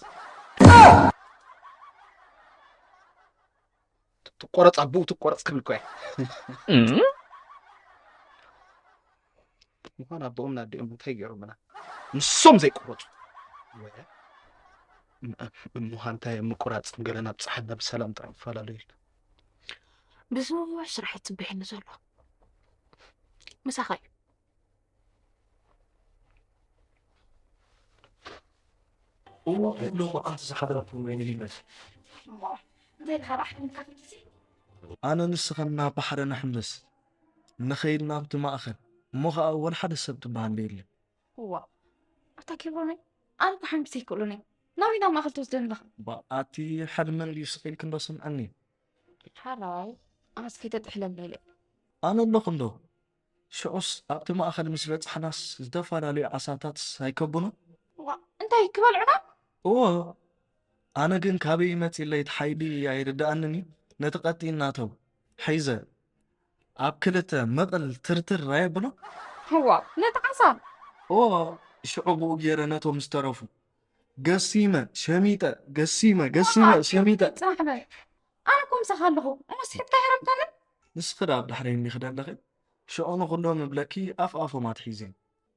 ትቆረጽ ኣቦኡ ትቆረጽ ክብል እኮ እየ። ምዃን ኣቦኦምን ኣዲኦም እንታይ ገይሮምና? ንሶም ዘይቆረፁ። እሞ እንታይ ምቁራፅ ገለ ናብ ፀሓና ብሰላም ጥራሕ ይፈላለዩ። ብዙሕ ስራሕ ይፅበየኒ ዘሎ ምሳኻ እዩ። እሞ ኩሉ እኮ ኣንቲ ዝሓደረኩም ወይኒ ይበል። እንታይ ድሓር ኣሕሊምካ ክትሲ? ኣነ ንስኸን ናብ ባሕሪ ንሕምስ ንኸይድ ናብቲ ማእኸል። እሞ ኸዓ ወላ ሓደ ሰብ ትበሃል የለን። እዋ፣ ኣታ ኬብሮነይ፣ ኣነ እኮ ሓምቢሰ ኣይክእሉን እየ። ናበይ ናብ ማእኸል ትወስደኒ ኣለኻ? ባ፣ ኣቲ ሕልምን ድዩ ስቕ ኢልኪ እንዶ ስምዐኒ። ሓራይ፣ ኣነስ ከይተጥሕለኒ ኢለ። ኣነ ኣለኹ እንዶ። ሽዑስ ኣብቲ ማእኸል ምስ በጻሕናስ ዝተፈላለዩ ዓሳታት ኣይከብኑን? ዋ፣ እንታይ ክበልዑና? እዎ፣ ኣነ ግን ካበይ ይመጽእ ኢለ እቲ ሓይሊ ኣይርድኣንን እዩ። ነቲ ቀጢን ናቶም ሒዘ ኣብ ክልተ ምቕል ትርትር ኣየብሎ? እዋ፣ ነቲ ዓሳ? እዎ፣ ሽዑ ብኡ ገይረ ነቶም ዝተረፉ ገሲመ፣ ሸሚጠ፣ ገሲመ፣ ገሲመ፣ ሸሚጠ። ጽናሕ በል። ኣነ እኮ ምሳኻ ኣለኹ። እሞ ስሒትካ ይሃረምካኒ? ንስኺ ደኣ ኣብ ድሕረይ እንዲኺ ደለኺ። ሽዑ ንኹሎም እብለኪ ኣፍ ኣፎም ኣትሒዘ።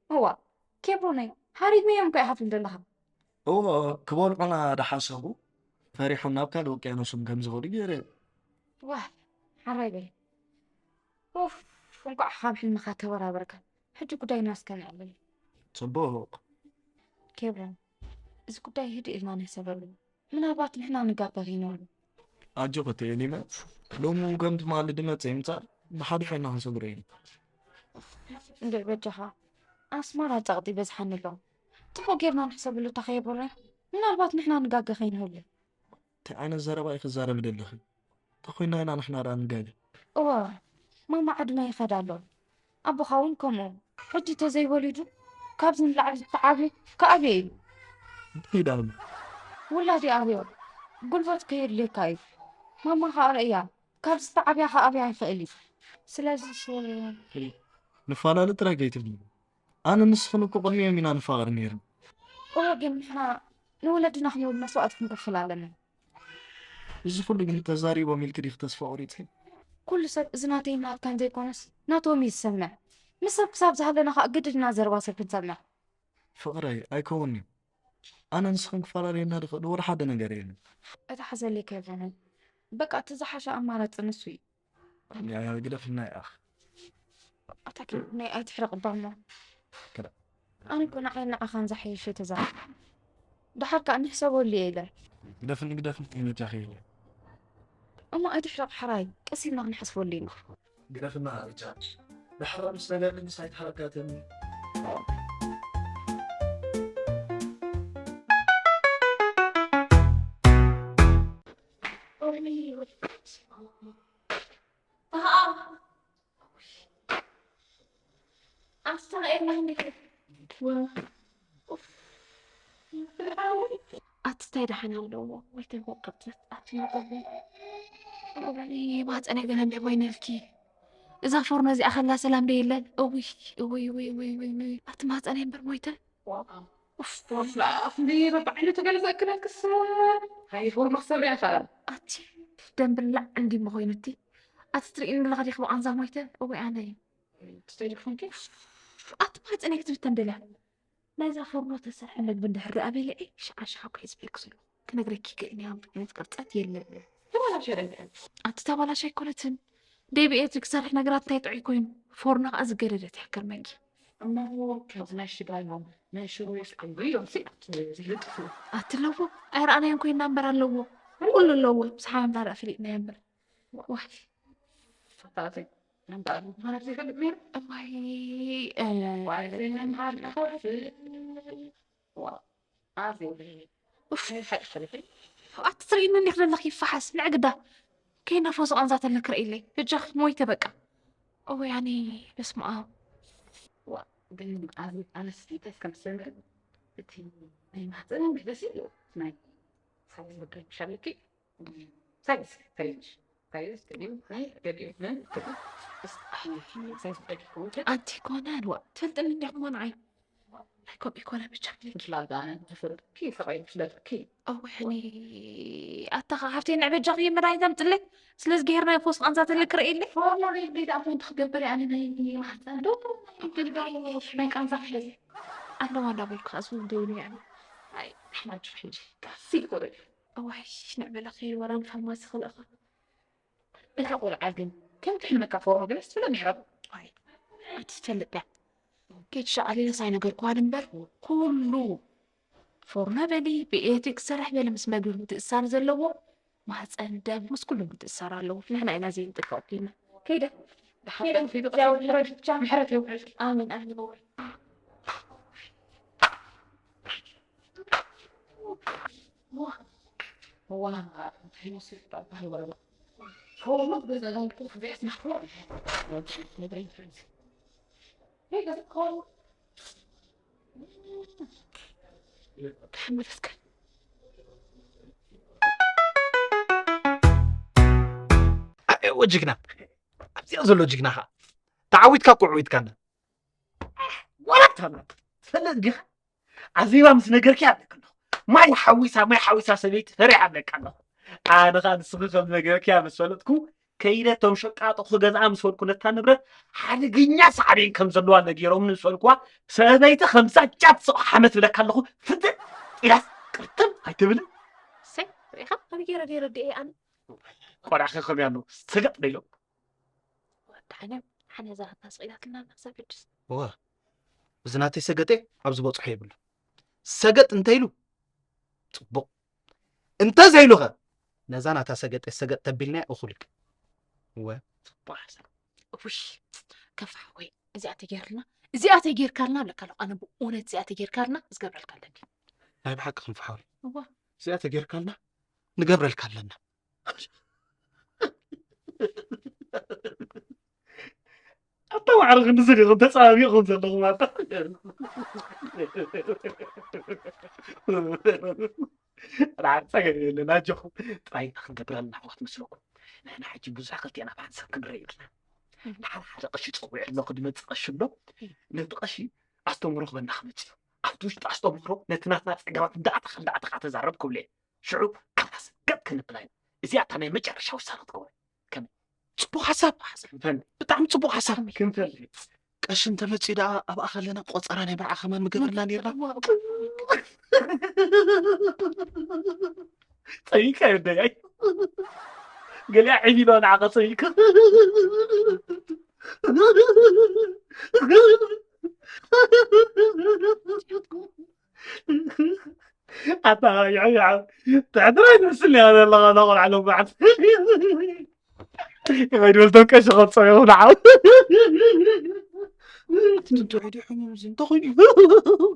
እዋ፣ ኬብሮነይ፣ ሃሪምዮም እኮ ይሓፍሩ ዘለኻ። እዎ፣ ክበልዑና ደሓሰቡ፣ ፈሪሖም ናብ ካልእ ውቅያኖሶም ከም ዝኸዱ ገይረ። ዋህ፣ ሓራይ በል። ኡፍ፣ እንቋዕ ካብ ሕልምኻ ተበራበርካ። ሕጂ ጉዳይና እስከ ንዕለል። ጽቡቕ። ኬብሮን፣ እዚ ጉዳይ ህድእ ኢልና ንሕሰበሉ። ምናልባት ንሕና ንጋገ ከይንህሉ። ኣጆኺ እቴ ኤሊና፣ ሎሚ እውን ከም ትማሊ ድመጸ ይምጻእ፣ ብሓደ ኮይንና ክንሰግሮ ኢና። እንድዒ በጃኻ፣ ኣስመራ ጸቕጢ በዝሓኒ ኣሎ። ጽቡቕ ጌርና ንሕሰበሉ እታ ኸየብሮናይ፣ ምናልባት ንሕና ንጋገ ከይንህሉ። እንታይ ዓይነት ዘረባ ኢኺ ትዛረቢ ዘለኺ? ተኾይንና ኢና ንሕና ደኣ ንጋገ። እወ፣ ማማ ዕድመ ይኸድ ኣሎ። ኣቦኻ እውን ከምኡ። ሕጂ ተዘይወሊዱ ካብዚ ንላዕሊ ዝተዓብዩ ክኣብየ እዩ። እንታይ ደኣ ኣሎ? ውላድ ይኣብዮ። ጉልበት ከየድልየካ እዩ። ማማ ኸኣ ርእያ፣ ካብዚ ዝተዓብያ ክኣብያ ይኽእል እዩ። ስለዚ ንፋላለ ጥራይ ከይትብሊ። ኣነ ንስኽን እኮ ቅድሚኦም ኢና ንፋቐር ነይርና። እወ፣ ግን ንሕና ንወለድና ክንብል መስዋእቲ ክንከፍል ኣለና። እዚ ኩሉ ግን ተዛሪቦም ኢልኪ ዲኺ ተስፋ ቆሪጽኪ? ኩሉ ሰብ እዚ ናተይን ናትካን ዘይኮነስ ናቶም እዩ ዝሰምዕ። ንሰብ ክሳብ ዝሃለና ኸኣ ግድድ ኢና ዘረባ ሰብ ክንሰምዕ። ፍቕረይ፣ ኣይከውንን እዩ። ኣነ ንስኽን ክፈላለየና ዝኽእል ወላ ሓደ ነገር የለን። እታ ሓዘለይ ከይኮነ። በቃ እቲ ዝሓሸ ኣማራጺ ንሱ እዩ። ያያ ግደፍና ይኣኽ። ኣታ ኪ ናይ ኣይትሕረቕ እባ እሞ። ክዳ። ኣነ እኮ ንዓይ ንዓኻን ዝሓየሸ ተዛረብ። ደሓር ከኣ ንሕሰበሉ እየ ኢለ። ግደፍኒ፣ ግደፍኒ፣ ይመቻኺ ኢለ። እሞ ኣይትሕረቕ ሕራይ፣ ቀስ ኢልና ክንሓስበሉ ኢና። ግደፍና ብቻ። ደሓር ምስ ነገር ንስ ኣይትሓረካትን። ኣቲ እንታይ ደሓን ኣለዎ? ወይ ተንኮል ቅርጸት፣ ኣቲ መቐበል። እዋይ፣ ማህፀነይ ገለ እንደ ኮይነልኪ። እዛ ፎርኖ እዚኣ ከላ ሰላም ዶ የለን? እውይ፣ እውይ፣ እውይ፣ እውይ፣ እውይ፣ እውይ። ኣቲ ማህፀነይ እምበር ሞይተ። ኡፍ። ፎርኖ፣ ኣፍንዲ በብዓይነቱ ገለ ዘእክለክስ። ሃይ ፎርኖ ክሰብርያ ይኸኣል። ኣቲ ደም ብላዕ እንዲ እሞ ኮይኑ እቲ። ኣቲ ትርእይኒ ኣለኻ ዲኺ ብቓንዛ ሞይተ? እውይ ኣነ። ትስተይ ዲኹምኪ? ኣቲ ማህፀነይ ክትብተን ደልያ። ናይዛ ፎርኖ ተሰርሐ መግቢ እንድሕር ደኣ በሊዐ፣ ሸዓ ሸዓ እኮ እየ ዝብለኪ ዘለኹ። ክነግረኪ ይክእል እየ፣ ከምዚ ዓይነት ቅርጸት የለን። ተባላሸ ደንቀ። ኣቲ ተባላሽ ኣይኮነትን። ደይ ብኤሌክትሪክ ዝሰርሕ ነገራት እንታይ ጥዑይ ኮይኑ? ፎርኖ ከኣ ዝገደደት እያ ክገርመኪ። እሞ ከምዚ ናይ ሽጋራ፣ ናይ ሽሮ የስቀሉ እዮም ሲ-፣ ዝልጥፉ። ኣቲ ኣለዎ፣ ኣይረኣናዮን ኮይንና እምበር ኣለዎ። ኩሉ ኣለዎ፣ ምስ ሓመምና ደኣ ፈሊጥናዮ እምበር። ዋይ። ፈታተይ። እምበር ምዃና ዘይፈልጥ ነይሩ። እዋይ፣ እ፣ ዋይ፣ ዘይመምሃር ክኸፍል። ዋ፣ ኣዜ። ኡፍ። ሓቂ ፈልጥ። ኣቲ ትርእይኒ እንዲኽ ዘለኺ ይፈሓስ፣ ንዕግዳ። ከይናፈሱ ቃንዛ ተለክ ርእይለይ። በጃኺ ሞይተ በቃ። እወ፣ ያኔ፣ በስመ ኣብ። ዋ፣ ግን ኣዜ፣ ኣነስ እንታይ ከም ዝሰምዕ፣ እቲ ናይ ማህፀን ግደሲ፣ ናይ ሳይዝ ጉዳይ ምሽ ኣለኪ። ሳይዝ፣ ሳይዝ፣ ሳይዝ፣ ገዲም፣ ገዲም፣ ሳይዝ፣ ገዲም። ኣንቲ ኮነ፣ ኣልዋ፣ ትፈልጥኒ እንዲኹም ንዓይ። ናይ ከምኡ ይኮነ ብቻ ክልኪ። ፍላጋ፣ ተፈልጥኪ፣ ሰብኣይ ፍለጥኪ። እወ፣ ያኔ፣ ኣታ ኸ ሓፍተይ፣ ንዕ በጃኺ መድሃኒት ኣምፅለይ። ስለዚ ገይርና ፈውስ ቃንዛ ተልክ ርእይለይ። ፎርኖ ሬድ ቤት ኣፎን ትኽገብር፣ ኣነ ናይ ማህፀን ዶ፣ ናይ ገልጋሎ፣ ናይ ቃንዛ ክሕዝ። ኣለዋ እንዳበልኩ ከኣ ዝብሉ ደይብሉ። ኣይ፣ ንሕና ጆ ሕጂ ካሲ ይቑርእ። እዋይ፣ ንዕበለ ከይድ ወላ ንፋርማሲ ክልእኻ። እታ ቆልዓ ግን ከም ትሕልመካ ፎርኖ ገለስ ትብለ ነይራ። ኣይ፣ ኣቲ ትፈልጥ እያ። ኬድ ሸዓሊለስ ኣይነገርኩዋን እምበር፣ ኩሉ ፎርኖ በሊ፣ ብኤሌክትሪክ ዝሰርሕ በሊ፣ ምስ መግቢ ምትእሳር ዘለዎ፣ ማህፀን፣ ደም፣ ምስ ኩሉ ምትእሳር ኣለዎ። ንሕና ኢና ዘይንጥቀም ኬድና። ከይደ። ከይደ። ብሓቂ ፊቱ እግዚኣብሔር ምሕረት፣ ብቻ ምሕረት የውርድ። ኣሜን፣ ኣሜን። ወጅግና ኣብዚኣ ዘሎ ጅግና ኸዓ ተዓዊትካ እኮ ዕዊትካና። ዋላ ታና ትፈልጥ ዲኻ? ኣዜባ ምስ ነገርኪ ኣለክ ኣለኹ። ማይ ሓዊሳ ማይ ሓዊሳ ሰበይቲ ፈሪሓ ኣለካ ኣለኹ። ኣነ ኸዓ ንስኺ ከም ነገርኪያ ምስ ፈለጥኩ ከይደ እቶም ሸቃጦ ክገዝኣ ምስ በልኩ ነታ ንብረት ሓደገኛ ሳዕቤን ከም ዘለዋ ነጊሮምኒ ምስ በልኩዋ ሰበይቲ ከምዛ ጫት ስቕ ሓመት ብለካ ኣለኹ። ፍጥጥ ኢላስ ቅርጥም ኣይትብልን። እሰይ ርኢኻ ከመይ ገይረ ደይረድኤ ኣነ። ቆልዓ ከ ከመይ ኣሎ ሰገጥ ዶ ኢሎም? ወዳሓነ ሓነ እዛ ኣታ ስቕ ኢላትና ክሳብ ሕጅስ። እወ እዚ ናተይ ሰገጤ ኣብዚ በፅሖ የብሉ። ሰገጥ እንተ ኢሉ ፅቡቕ፣ እንተ ዘይሉ ኸ ነዛ ናታ ሰገጤ ሰገጥ ተቢልናያ እኹል እዩ። እወ ውይ ከፋ ሓወይ እዚኣ ተጌርልና እዚኣ ተጌርካልና ኣለካ ኣለኹ። ኣነ ብእውነት እዚኣ ተጌርካልና ዝገብረልካ ኣለኒ። ናይ ብሓቂ ክንፍሓውሪ እዋ እዚኣ ተጌርካልና ንገብረልካ ኣለና። ኣታ ዋዕሪ ክንድዚ ዲኹም ተፀባቢቕኹም ዘለኹም ኣታ ራዕሪ ፀገም የለን ኣጆኹም። ጥራይ እንታይ ክንገብር ኣለና ኣሕዋት መስለኩም? ንሕና ሕጂ ብዙሕ ክልቴና ብሓንሳብ ክንረአ የብልና። ንሓደ ሓደ ቀሺ ፀዊዑ ኣሎ ክድመፅእ ቀሺ ኣሎ። ነቲ ቀሺ ኣስተምህሮ ክበና ክመፅእ እዩ። ኣብቲ ውሽጢ ኣስተምህሮ ነቲ ናትና ፀገማት እንዳዕተኻ እንዳዕተኻ ተዛረብ ክብሎ እየ። ሽዑ ካላስ ገጥ ክንብላ ኢና። እዚኣ እታ ናይ መጨረሻ ውሳነ ክትከውን። ከመይ? ጽቡቕ ሓሳብ። ክንፈል። ብጣዕሚ ጽቡቕ ሓሳብ። ክንፈል። ቀሺ እንተመጺኡ ደኣ ኣብኣ ከለና ቆጸራ ናይ መርዓ ከማን ምገበርና ኔርና። ጸይቀ ይደያይ ገሊኣ ዒቢሎ ንዓቐ ጸይቀ ኣታ ይዕብዓ ትሕትራይ ትመስል እያ ዘለኻ እዛ ቆልዓ ሎምዓት ይኸይድ በልቶም ቀሺ ኸብፀው እዮም ንዓው ትንትዑ ዲ ሕሙም እዚ እንተኾይኑ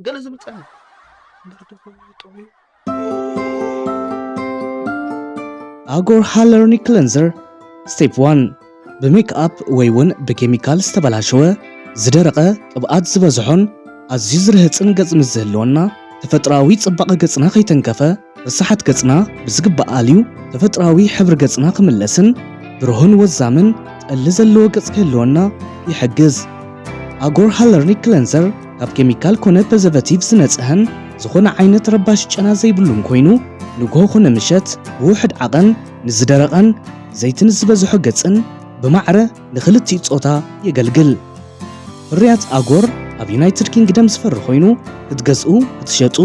ገለ ዝብል ፀኒ ኣጎር ሃለርኒ ክለንዘር ስቴፕ ዋን ብሜክ ኣፕ ወይ እውን ብኬሚካል ዝተበላሸወ ዝደረቐ ቅብኣት ዝበዝሖን ኣዝዩ ዝርህፅን ገፅ ምስ ዝህልወና ተፈጥሮኣዊ ፅባቐ ገፅና ከይተንከፈ ርሳሓት ገፅና ብዝግባእ ኣልዩ ተፈጥሮኣዊ ሕብሪ ገፅና ክምለስን ብሩህን ወዛምን ጠሊ ዘለዎ ገፅ ክህልወና ይሕግዝ። ኣጎር ሃለርኒ ክለንዘር ካብ ኬሚካል ኮነ ፕሪዘርቨቲቭ ዝነፅሀን ዝኾነ ዓይነት ረባሺ ጨና ዘይብሉን ኮይኑ ንግሆ ኮነ ምሸት ብውሕድ ዓቐን ንዝደረቐን ዘይቲ ንዝበዝሖ ገፅን ብማዕረ ንኽልቲኡ ጾታ የገልግል። ፍርያት ኣጎር ኣብ ዩናይትድ ኪንግደም ዝፈሪ ኮይኑ ክትገዝኡ፣ ክትሸጡ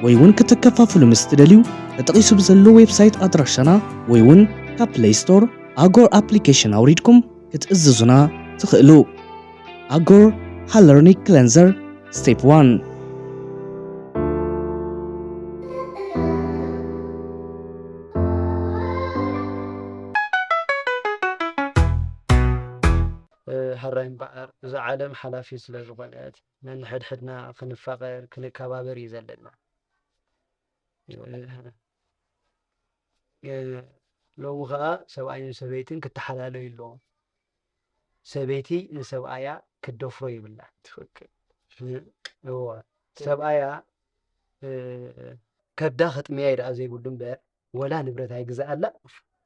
ወይ እውን ክትከፋፍሉ ምስ ትደልዩ ተጠቒሱ ብዘሎ ዌብሳይት ኣድራሻና ወይ እውን ካብ ፕለይ ስቶር ኣጎር ኣፕሊኬሽን ኣውሪድኩም ክትእዝዙና ትኽእሉ። ኣጎር ሃለርኒ ክለንዘር ስቴፕ ዋን። ሕራይ እምበኣር እዛ ዓለም ሓላፊት ስለ ዝኾነት ነንሕድሕድና ክንፋቐር ክንከባበር እዩ ዘለና። ሎሚ ኸዓ ሰብኣይን ሰበይትን ክተሓላለዩ ኣለዎም። ሰበይቲ ንሰብኣያ ክትደፍሮ የብላን። እወ ሰብኣያ ከብዳ ከጥምያ እዩ ደኣ ዘይብሉ እምበር ወላ ንብረት ኣይግዝኣላ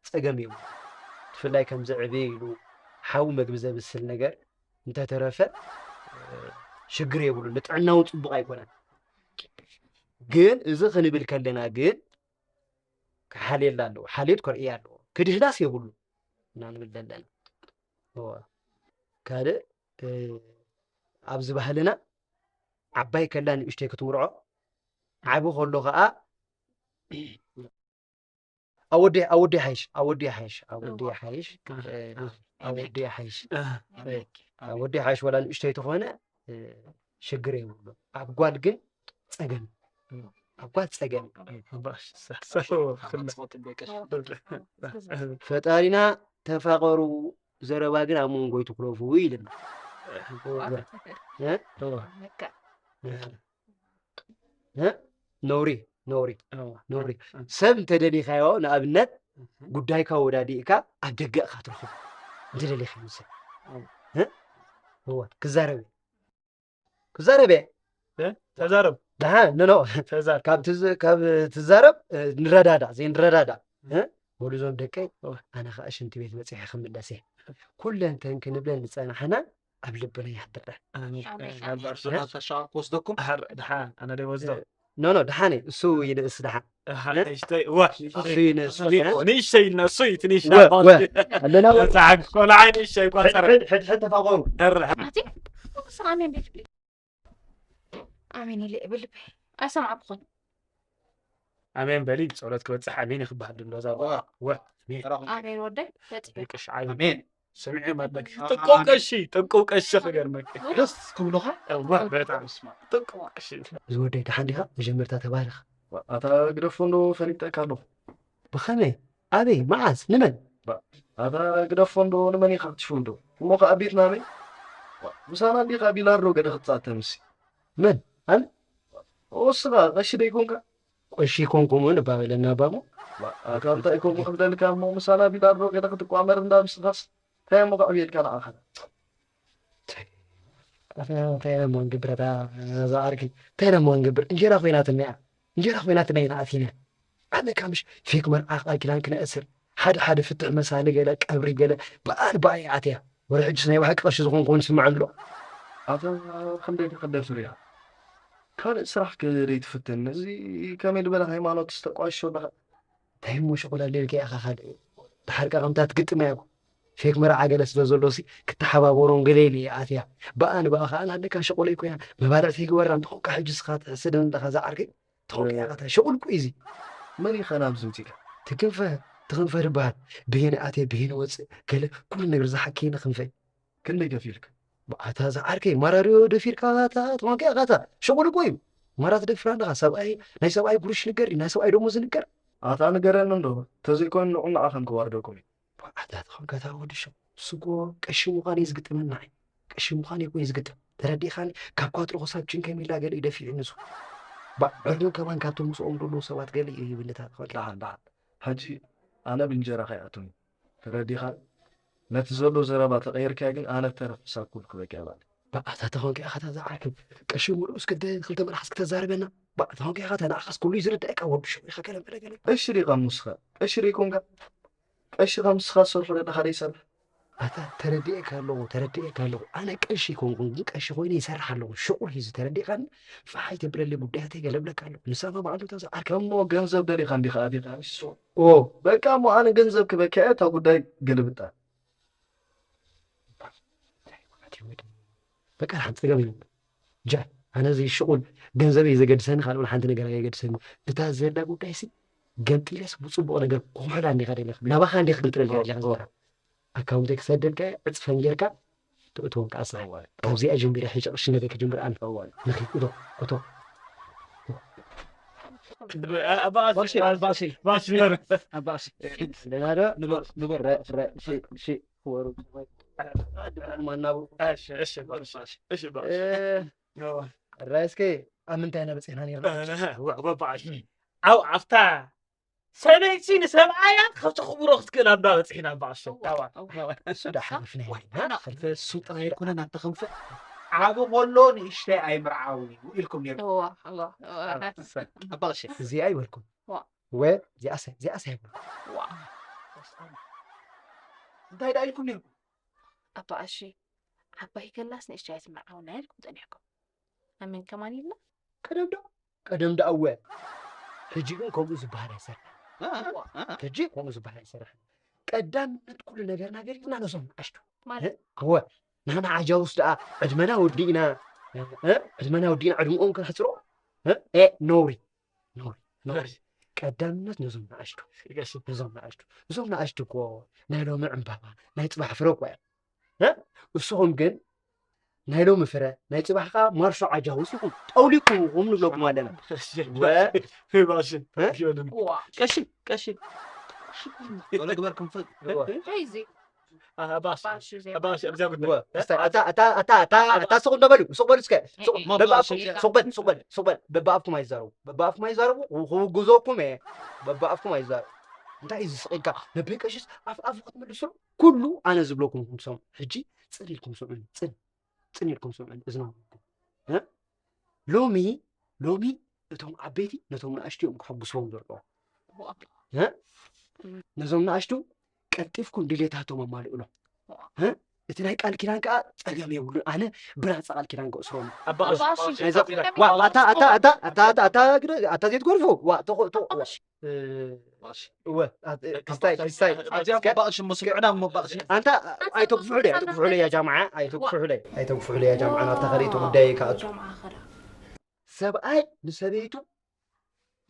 ጸገም የብሉ። ብፍላይ ከምዚ ዕብይ ኢሉ ሓዊ መግቢ ዘብስል ነገር እንተተረፈ ሽግር የብሉ። ንጥዕና እውን ጽቡቕ ኣይኮነን። ግን እዚ ክንብል ከለና ግን ክሓልየላ ኣለዎ። ሓልዮት ከርእያ ኣለዎ። ክድህላስ የብሉ እና ንብል ዘለና። እወ። ካልእ ኣብዚ ባህልና ዓባይ ከላ ንእሽተይ ክትምርዖ፣ ዓቢ ከሎ ከኣ ኣወዲ ኣወዲ ሓይሽ ኣወዲ ሓይሽ ኣወዲ ሓይሽ ኣወዲ ሓይሽ ኣወዲ ሓይሽ ወላ ንእሽተይ ተኾነ ሽግር የብሉ። ኣብ ጓል ግን ጸገም ኣብ ጓል ጸገም። ፈጣሪና ተፋቐሩ፣ ዘረባ ግን ኣብ መንጎ ይትኩረፉ ኢልና። ነውሪ ነውሪ ነውሪ። ሰብ እንተደሊኻዮ፣ ንኣብነት ጉዳይካ ወዳዲእካ ኣብ ደገ ኢኻ ትረኽቦ እንተደሊኻዮ ሰብ። እወ፣ ክዛረብ እየ። ክዛረብ እየ። ተዛረብ። ደሓን፣ ኖ፣ ኖ። ተዛረብ። ካብ ትዝ-፣ ካብ ትዛረብ፣ እ፣ ንረዳዳእ፣ ዘይንረዳዳእ። እ? በሉ እዞም ደቀይ፣ ኣነ ኸኣ ሽንቲ ቤት በጺሐ ክምለስ እየ። ኩለን ተን ክንብለን ዝጸናሕና ኣብ ልብና ይሕድረን። ኣሜን። ኣሜን። ኣሜን። ኣብ ሸዋ ክወስደኩም? ደሓን፣ ኣነ ደይ ወስዶ። ኖ፣ ኖ፣ ደሓን እዩ። እሱ ይንእስ ደሓን። ኣሃ፣ እ? ንእሽተይ፣ እዋ። እሱ ይንእስ። ንእሽተይ ኢልና፣ እሱ እዩ፣ ትንሽ ወ-፣ ናባው። ወ-፣ ኣለና ወ-፣ መጽሓፍ ቆልዓ ንእሽተይ ቋጸረ። ሕድ፣ ሕድ፣ ሕድ ተፋቐሩ። ኣረ። ኣቲ፣ ንስኻ ኣሜን ቤት ብሊ። ኣሜን ኢለ እብል ልበይ። ኣይሰማዕኩኹን። ኣሜን በሊ፣ ጸሎት ክበጽሕ ኣሜን እዩ ክበሃል ድሎ እዛ። ዋ። ወ-፣ ኣሜን። ኣሜን ወደይ፣ በጺሑ። ደቂ ሽዓይ። ኣሜን። ስምዒ ማለክ። ኣሜን። ጥቁው ቀሺ፣ ጥቁው ቀሺ ክገርመክ። ደስ ክብሉኻ? እዋ፣ በጣም ስማ። ጥቁው ቀሺ። እዚ ወደይ ደሓን ዲኻ? መጀመርታ ተባረኽ። ኣታ ግደፎ እንዶ ፈሊጠካ ኣለኹ። ብኸመይ? ኣበይ? መዓስ? ንመን? ባ-፣ ኣታ ግደፎ እንዶ ንመን ኢኻ ክትሽውዶ? እሞ ከኣ ቤትና ኣበይ? ባ-፣ ምሳና እንዲኻ ቢላርዶ ገለ ክትጻተምሲ? መን? ኣነ? ኦስኻ ቀሺ ደይኮንካ? ቀሺ ኮንኩ እሞ ንባበለና ኣባሞ። ባ-፣ ኣታ እንታይ ኮንኩ ክብለልካ እሞ ምሳና ቢላርዶ ገለ ክትቋመር እንዳ ምስኻስ? እንታይ እሞ ከዕብየልካ ንዓኻ? እንታይ፣ እንታይ እሞ ንግብር ኣታ እዛ ዓርኪ? እንታይ እሞ ንግብር? እንጀራ ኮይናትና እያ። እንጀራ ኮይናትና ኢና ኣቲና። ኣነ ካብ ምሽ ፌክ መርዓ ቃል ኪዳን ክነእስር፣ ሓደ ሓደ ፍትሕ መሳሊ ገለ፣ ቀብሪ ገለ፣ ብኣን ብኣይ ኣትያ። ወረ ሕጅስ ናይ ብሓቂ ቀሺ ዝኾንኩ ይስምዓኒ ኣሎ። ኣታ ክንደይ ትኽደፍር ኢኻ? ካልእ ስራሕ ከ ደይትፍትን? እዚ ከመይ ዝበለ ሃይማኖት ዝተቋሸሾ ኣለኻ? እንታይ እሞ ሸቑል ኣለልካ ኢኻ ካልእ? ድሓር ከ ከምታ ትግጥም እያ እኮ። ፌክ መርዓ ገለ ስለ ዘሎሲ ክተሓባበሮም ገለ ኢለ እየ ኣትያ። ብኣን ብኣ ኸኣ ናለካ ሸቑለይ ኮይና፣ መባልዕተይ ግበራ። እንተኾንካ ሕጂ ስኻ ትሕስደኒ ኣለኻ ዝዓርከይ። ትኾንካ ኢኻ እታ ሸቑል እኮ እዩ እዚ። መን ኢኻ ናብዚ ምጺእካ? ትክንፈ፣ ትክንፈ ድበሃል። ብሄነ ኣትየ ብሄነ ወጽእ ገለ ኩሉ ነገር ዝሓከየኒ ክንፈ። ክንደይ ከፊልካ? ኣታ ዝዓርከይ ማራርዮ ደፊርካ ኣታ ትኾንካ ኢኻ እታ ሸቑል እኮ እዩ። ማራ ትደፍር ኣለኻ። ሰብኣይ፣ ናይ ሰብኣይ ጉርሽ ንገር፣ ናይ ሰብኣይ ደሞዝ ንገር። ኣታ ንገረኒ እንዶ፣ ተዘይኮይኑ ንዑ ንዓኸም ክዋርደኩም እዩ። ኣታ ትኾንካ እታ ወዲ ሸቑል። ስጎ ቀሺ ምዃን እዩ ዝግጥመና። ቀሺ ምዃን እዩ እኮ እዩ ዝግጥም። ተረዲእኻኒ? ካብ ኳትሮ ክሳብ ችንከም ኢላ ገለ እዩ ደፊዑ ንሱ። ባዕ፣ ዕርዱን ከማን ካብቶም ምስኦም ዘለዉ ሰባት ገለ እዩ ይብል እታ ትኾንካ። ደሓን፣ ደሓን። ሕጂ ኣነ ብእንጀራ ከይኣትውኒ። ተረዲኻ? ነቲ ዘሎ ዘረባ ተቐይርካዮ ግን ኣነ ተረፍ ክሳብ ኩሉ ክበቅዕ ባል። ባዕ፣ ኣታ ተኾንካ ኢኻ እታ ዝዓርክብ። ቀሺ ሙሉእ እስከ ደ-፣ ክልተ መልሓስ ክተዛርበና። ባዕ፣ ተኾንካ ኢኻ እታ ንዓኻስ ኩሉ እዩ ዝርድኣካ ወዲ ሸው ኢኻ ገለ መለ ገለ። ቀሺ ዲኻ ንስኻ? ቀሺ ደይኮንካ? ቀሺ ከም ንስኻ ዝሰርሖ ደለኻ ደይሰርሕ? ኣታ ተረዲኤካ ኣለኹ፣ ተረዲኤካ ኣለኹ። ኣነ ቀሺ ኣይኮንኩን፣ ግን ቀሺ ኮይነ ይሰርሕ ኣለኹ። ሽቑል ሂዙ ተረዲእካኒ? ፋሕ ኣይተብለለይ፣ ጉዳያተይ ገለብለካ ኣለኹ። ንሳ መባዕልቱ እታ ዝዓርክብ። እሞ ገንዘብ ደሊኻ እንዲኻ ኣቲኻ? ንሱ ኦ። በቃ እሞ ኣነ ገንዘብ ክበካ እየ፣ እታ ጉዳይ ገልብጣ። በቃ ሓንቲ ጸገም እዩ። ጃ፣ ኣነ እዚ ሽቑል ገንዘበይ ዘገድሰኒ፣ ካልእ ሓንቲ ነገር ኣየገድሰኒ። እታ ዘላ ጉዳይሲ ገምጢለስ ብጽቡቕ ነገር ክውሕላ እንዲኻ ደሊኻ። ናባኻ እንዲኻ ክግምጥለልካ ደሊኻ። ኣካውንተይ ክሰደልካ እየ፣ ዕጽፈን ጌርካ ትእትወን ከኣ ስራሕ። እዋይ። ካብዚኣ ጀሚረ ሕጂ ቅርሺ ነገር ክጅምር ኣነ። እዋይ። ንኺድ እቶ፣ እቶ። ኣባሲ፣ ኣባሲ፣ ኣባሲ፣ ኣባሲ። ደህና ዶ? ንበር፣ ንበር። ረ-፣ ረ-፣ ሺ፣ ሺ፣ ክበሩ። ማናቡ። እሺ፣ እሺ፣ ባሽ። እሺ፣ ባሽ። እ፣ ራይስከ ኣብ ምንታይ ኢና በጺሕና ነይርና? እ፣ ወ-፣ ወ-፣ ባሽ። ዓው፣ ኣብታ ሰበይቲ ንሰብኣያ ከተኽብሮ ክትክእል ኣብ እንዳ በጺሕና፣ ባሽ። እዋ፣ እዋ። እሱ ደሓን፣ እሱ ጥራይ ኣይኮነን፣ ኣንተ ክንፈ ዓቢ ከሎ ንእሽተይ ኣይምርዓውን እዩ ኢልኩም ነይርኩም። እዋ፣ እዋ፣ እዋ። ኣባቕሸ። እዚኣ ኣይበልኩም። ዋ። ወ-፣ እዚኣሰ-፣ እዚኣሰ ኣይበልኩም። ዋ። እንታይ ደኣ ኢልኩም ነይርኩም? ኣባቕሸ፣ ዓባይ ከላስ ንእሽተይ ኣይትምርዓውና ኢልኩም ጸኒሕኩም። ኣሜን ከማን ኢልና? ቀደም ዶ-፣ ቀደም ደኣ እወ። ሕጂ ግን ከምኡ ዝበሃል ኣይሰርሕን። እ፣ እ፣ እ። ሕጂ ከምኡ ዝበሃል ኣይሰርሕን። ቀዳምነት ኩሉ ነገርና ገዲፍና ነዞም ንኣሽቱ። ማለት? እ? እወ። ንሕና ዓጃውስ ደኣ ዕድመና ወዲእና፣ እ? ዕድመና ወዲእና ዕድመኦም ከነሕፅሮ? እ? ኤ፣ ነውሪ። ነውሪ። ነውሪ። ቀዳምነት ነዞም ንኣሽቱ። ነዞም ንኣሽቱ። እዞም ንኣሽቱ እኮ ናይ ሎሚ ዕምባባ፣ ናይ ፅባሕ ፍረ እኮ እዮም። እ? ንስኹም ግን ናይ ሎሚ ፍረ፣ ናይ ፅባሕ ከዓ ማርሾ ዓጃውስ ኢኹም። ጠውሊኩም ኢኹም ንብለኩም ኣለና። ወ- ባሽን። እ? ዋ። ቀሺ፣ ቀሺ። ሎለ ግበር ክንፈ- ዋ። ሄይዚ። ኣባሽ፣ ባሽ እዩ ኣባሽ፣ ዘይባል። ኣብዚኣ ጉዳይ። ወ-፣ እስታ-፣ ኣታ፣ ኣታ፣ ኣታ፣ ኣታ፣ ኣታ፣ ስቕ እንዶ በሉ፣ ስቕ በሉ እስከ። ስቕ፣ እ፣ እ። በብኣፍኩም፣ እ። ስቕ በል፣ ስቕ በል፣ ስቕ በል። በብኣፍኩም ኣይዛረቡ። በብኣፍኩም ኣይዛረቡ፣ ክውግዘኩም እየ። በብኣፍኩም ኣይዛረቡ። እንታይ እዩ ዝስቕ ኢልካ? ነቤ ቀሽስ ኣፍ፣ ኣፍ ክትምልሱ? ኩሉ ኣነ ዝብለኩም ኢኹም ትሰምዑ። ሕጂ ጽን ኢልኩም ስምዑኒ፣ ጽን። ጽን ኢልኩም ስምዑኒ፣ እዝኖም። እ? ሎሚ፣ ሎሚ እቶም ዓበይቲ ነቶም ንኣሽቱ እዮም ከሐጉስዎም ዘለዎም። እ? ነዞም ንኣሽቱ ቀልጢፍኩም ድሌታቶም ኣማልኡሎም። እ? እቲ ናይ ቃል ኪዳን ከኣ ጸገም የብሉን። ኣነ ብናጻ ቃል ኪዳን ከእስሮም። ኣባ ቀሺ፣ ናይዛ-፣ ዋ፣ ኣታ፣ ኣታ፣ ኣታ፣ ኣታ፣ ኣታ፣ ኣታ፣ ግደ-፣ ኣታ ዘይትጎርፉ። ዋ፣ ተኾ-፣ ተኾ-፣ ዋ። እ፣ እወ፣ ኣ-፣ እ፣ ክስታይ፣ ክስታይ። ኣዚኣ እስከ-፣ መባእሺ እሞ ስምዑና፣ መባእሺ። ኣንታ ኣይተግፍሑለይ፣ ኣይተግፍሑለይ ያ ጃምዓ፣ ኣይተግፍሑለይ፣ ኣይተግፍሑለይ ያ ጃምዓ፣ ናብታ ካልኣይቲ ጉዳይ ከኣቱ። ጃምዓ ኸዳ። ሰብኣይ ንሰበይቱ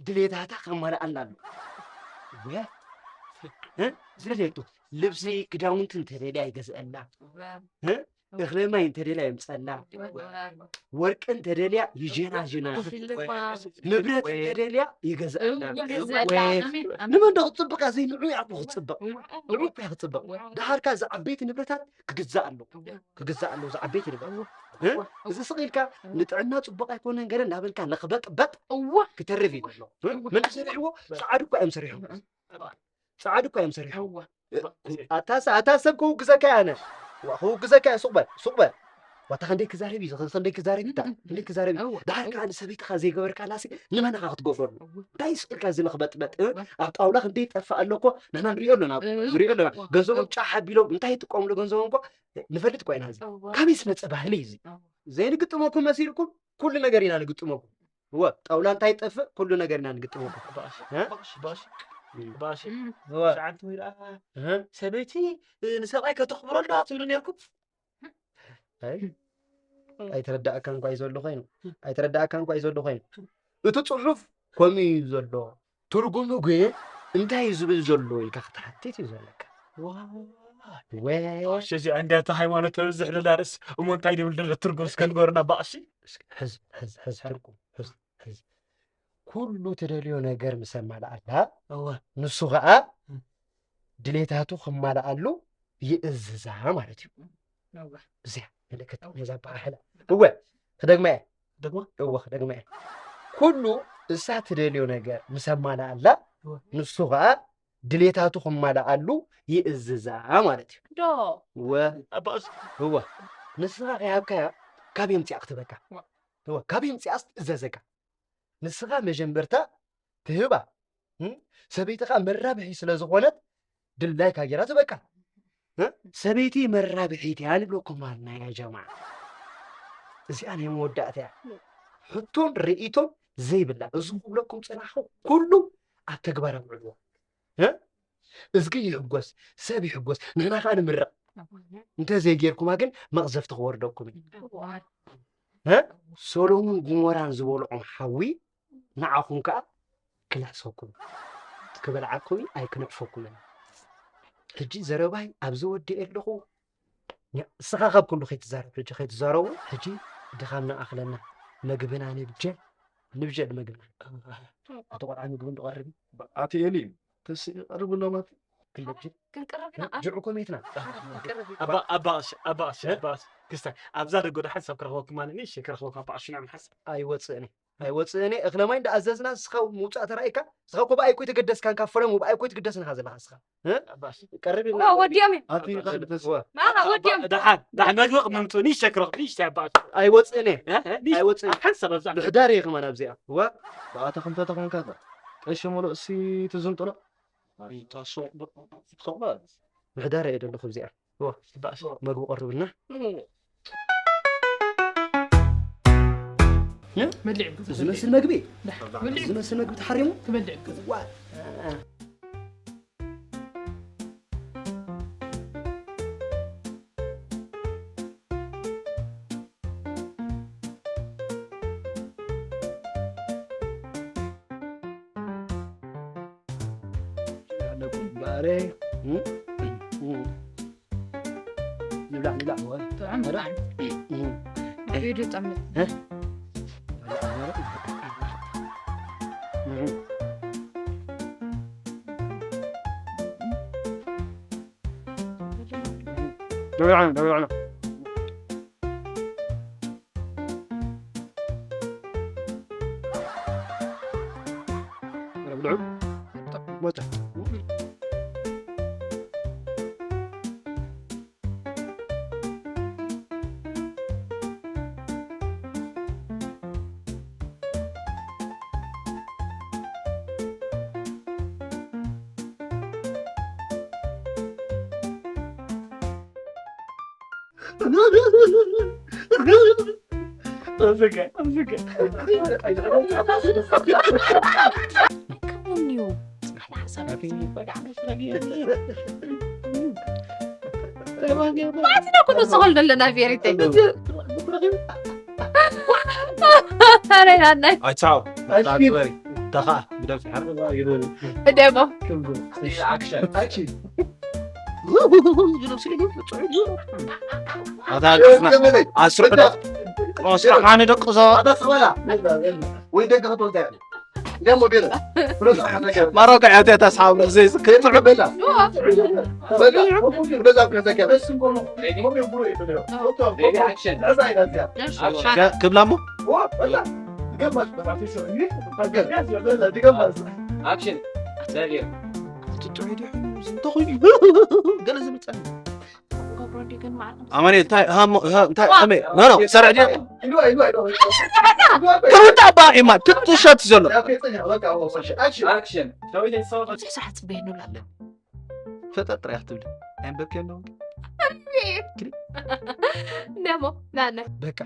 ድሌታታ ከማልኣላ ኣሎ። ወ-፣ እ? ዝደለየቶ ልብሲ፣ ክዳውንቲ እንተደልያ ይገዝአላ። እ? እኽለ ማይ እንተደልያ የምፀላ። ወርቂ እንተደልያ ይጀናጅና። ሽልማት። ንብረት እንተደልያ ይገዝአላ። ይገዝአላ። ወይ፣ ኣሜን፣ ኣሜን። ንመን ዶ ክትፅብቕ እያ? ዘይንዑ እያ እኮ ክትፅብቕ። ንዑ እኮ እያ ክትፅብቕ። ደሓር ከኣ እዚ ዓበይቲ ንብረታት ክግዛእ ኣሎ። ክግዛእ ኣሎ እዚ ዓበይቲ ንብረት። እ? እዚ ስቕ ኢልካ ንጥዕና ፅቡቕ ኣይኮነን ገለ እናበልካ ለኽበጥበጥ እዋ። ክተርፍ እዩ ዘሎ። እ? መን ሰሪሕዎ? ጸዓዱ እኮ እዮም ሰሪሖም። ጸዓዱ እኮ እዮም ሰሪሖም። እዋ። እ? ኣታ ሰ-፣ ኣታ ሰብ ክውግዘካ እየ ኣነ። ዋ፣ ክውግዘካ እየ። ሱቕ በል፣ ሱቕ በል። ዋታ ክንደይ ክዛረብ እዩ፣ ክንደይ ክዛረብ እዩ፣ እም፣ እም፣ ክንደይ ክዛረብ እዩ። እዋ። ደሓር ከኣ ንሰበይትኻ ዘይገበርካላሲ ንመን ኢኻ ክትገብረሉ? እዋ። እንታይ ስቕ ኢልካ እዚ ለኽበጥበጥ? እ? እዋ። ኣብ ጣውላ ክንደይ ይጠፍእ ኣሎ እኮ ንሕና ንሪኦ ኣለና፣ እዋ። ንሪኦ ኣለና። እዋ። ገንዘቦም እዋ። ጫሕ ኣቢሎም እንታይ ይጥቀምሉ ገንዘቦም እኮ ንፈልጥ እኮ ኢና። እዚ እዋ። ካበይ ዝመጸ ባህሊ እዩ እዚ? እዋ። ዘይንግጥመኩም መሲልኩም ኩሉ ነገር ኢና ንግጥመኩም። እወ፣ ጣውላ እንታይ ይጠፍእ? ኩሉ ነገር ኢና ንግጥመኩም። ባሽ፣ እ? ባሽ፣ ባሽ፣ እም። ባሽ። እወ። ሰዓት ወይ ደኣ እህ። ሰበይቲ፣ እ፣ ንሰብኣይ ከተኽብረሉ ትብሉ ነርኩም? ኣይ፣ ኣይተረዳእካን እኳ እዩ ዘሎ ኮይኑ። ኣይተረዳእካን እኳ እዩ ዘሎ ኮይኑ። እቲ ጽሑፍ ከምኡ እዩ ዘሎ። ትርጉሙ ግን እንታይ እዩ ዝብል ዘሎ ኢልካ ክትሓትት እዩ ዘለካ። ዋይ። ወ- እሺ፣ እዚ እንዳ እቲ ሃይማኖት ተብዝሕ ደላ ርእስ እሞ እንታይ ድብል ደሎ ትርጉም እስከ ንገሩና ባእሲ። እስኪ ሕዝ፣ ሕዝ፣ ሕዝ ትርጉም፣ ሕዝ፣ ሕዝ። ኩሉ ትደልዮ ነገር ምስ ኣማልኣላ፣ እወ። ንሱ ኸኣ እም። ድሌታቱ ክማልኣሉ ይእዝዛ ማለት እዩ። እወ። እዚኣ ምልክት እወ። ነዛ ኣበሃህላ። እወ፣ ክደግማ እየ። ደግማ? እወ፣ ክደግማ እየ። ኩሉ እሳ ትደልዮ ነገር ምስ ኣማልኣላ፣ እወ። ንሱ ኸኣ ድሌታቱ ክማልኣሉ ይእዝዛ ማለት እዩ። ዶ? እወ። ኣባእስ። እወ። ንስኻ ከይሃብካያ ካብ የምጽኣ ክትበካ። እወ። እወ፣ ካብ የምጽኣስ ትእዘዘካ። ንስኻ መጀመርታ ትህባ። እም? ሰበይትኻ መራብሒ ስለ ዝኾነት ድላይካ ጌራ ትበካ። እ? ሰበይቲ መራብሒት እያ ንብለኩም ኣለና ያ ጀማዓ። እዚኣ ናይ መወዳእታ እያ። ሕቶን ርእይቶን ዘይብላ። እዚ ክብለኩም ጽናሕኹ ኩሉ ኣብ ተግባር ኣውዕልዎ። እ? እዝጊ ይሕጎስ፣ ሰብ ይሕጎስ፣ ንሕና ከኣ ንምረቕ። እንተ ዘይጌርኩማ ግን መቕዘፍቲ ክወርደኩም እዩ። እ? ሶሎሙን ጉሞራን ዝበልዖም ሓዊ ንዓኹም ከኣ ክልሕሰኩም፣ ክበልዓኩም እዩ፣ ኣይክንዕፈኩምን። ሕጂ ዘረባይ ኣብዚ ወዲኤ ኣለኹ። ኛ-፣ እስኻ ካብ ኩሉ ከይትዛረብ፣ ሕጂ ከይትዛረቡ፣ ሕጂ ድኻምና ኣኽለና፣ መግብና ንብጀል፣ ንብጀል መግብና። እቲ ቆልዓ ምግቢ እንዶ ቀርብ እዩ። ኣቲ ኤሊ፣ ተስ-፣ ቀርብሎም ኣቲ። ክንበጅል። ክንቅርብ ኢና። ጅዑ ኮሜትና። ክንቅርብ ኢና። ኣባ-፣ ኣባእሲ፣ ኣባእሲ፣ እ? ኣባእሲ። ክስታይ፣ ኣብዛ ደጎ ደሓን ሰብ ክረኽበኩም ማለት ንእሽተይ ክረኽበኩም ኣባእሲ ሽናዕ ምሓስ። ኣይወፅእን እየ። ኣይወፅእን እየ። እኽለ ማይ እንዳኣዘዝና ንስኻ ምውፃእ ተራእይካ፣ ንስኻ እኮ ብኣይ እኮ ኣይተገደስካን፣ ካብ ፈለሙ ብኣይ እኮ ኣይትግደስን ኢኻ ዘለኻ ንስኻ። እ? ኣባእሲ። ቀርብ ኢልና። ዋ፣ ወዲኦም እዮም። ኣቲ ቀርብ ተስ-፣ ዋ። ማ፣ ወዲኦም። ደሓን፣ ደሓን መግቢ ክምምፅኡ ንእሽተይ ክረኽቡ፣ ንእሽተይ ኣባእሲ። ኣይወፅእን እየ። እ? እ? ንእሽተይ። ኣይወፅእን። ኣብ ሓንሳብ ኣብዛ። ምሕዳር እየ ከማን ኣብዚኣ። ዋ። ብኣታ ክንተ ተኾንካ ከ? ቀሺ ሙሉእ እሲ ትዝንጥሎ? ኣይ፣ እታ ሱቕ ብ-፣ ሱቕ በል። ምሕዳር እየ ደለኹ ኣብዚኣ። ዋ፣ ባእሲ። መግቢ ቀርብልና። እም። ነ? በልዕ። ዝመስል መግቢ? ዳ። በልዕ። ዝመስል መግቢ ተሓሪሙ? ክበልዕ ገዛ። ዋ። ነቁ ባሬ። እም? እም። ንብላዕ፣ ንብላዕ። ጥዑም ኧረ። ብጣዕሚ። እም። ቪድዮ ጠምት። እ? እም። ደውል ዓና፣ ደውል ዓና። ብልዑ። ሞተ። ማዕትና ኩሉ ዝኸል ዘለና ፌሪተይ ኣረ ናናይ ኣይ ቻው። ጣጥበሪ ተኻ ብደብሲ ሓር ይበሉ። ደሞ ኣክሽን ኣክሽን ኣታ ኣስርሑ ደቂ ኣስርሑ ሓኒ ደቂ ሰባት ወይ ደገ ክትወልዳ ደሞ ቤለ ማሮካ ያተ ተስሓብ ዘይስ ክትዑ በላ በላ በዛ ከዘከ ክብላሞ ገማስ ኣክሽን ዘሪር ገለ ዝብል ጸኒ ኣማኑኤል እንታይ ሃሞ እንታይ ከመይ ኖ ኖ ሰርዕ ድያ ክምንታ ኣባ ኢማ ትጥሸት ዘሎ ኣክሽን ሰውየት ሰው ብዙሕ ስራሕ ጽበየኑ ኣሎ ፈጠጥ ጥራይ ክትብል ኣንበብኪ ኣለዎ ደሞ ናና በቃ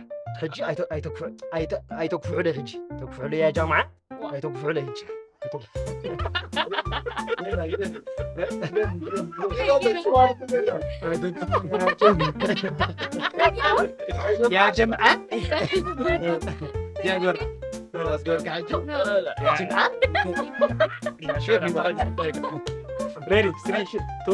ሕጂ ኣይተ- ኣይተኩፍ- ኣይተ- ኣይተኩፍሑለይ ሕጂ ተኩፍሑለይ ያ ጃምዓ ኣይተኩፍሑለይ ሕጂ ያ ጀምዓ ያ ጆር ኣስገርካ ሕጂ ያ ጀምዓ ሬዲ ስሪ ቱ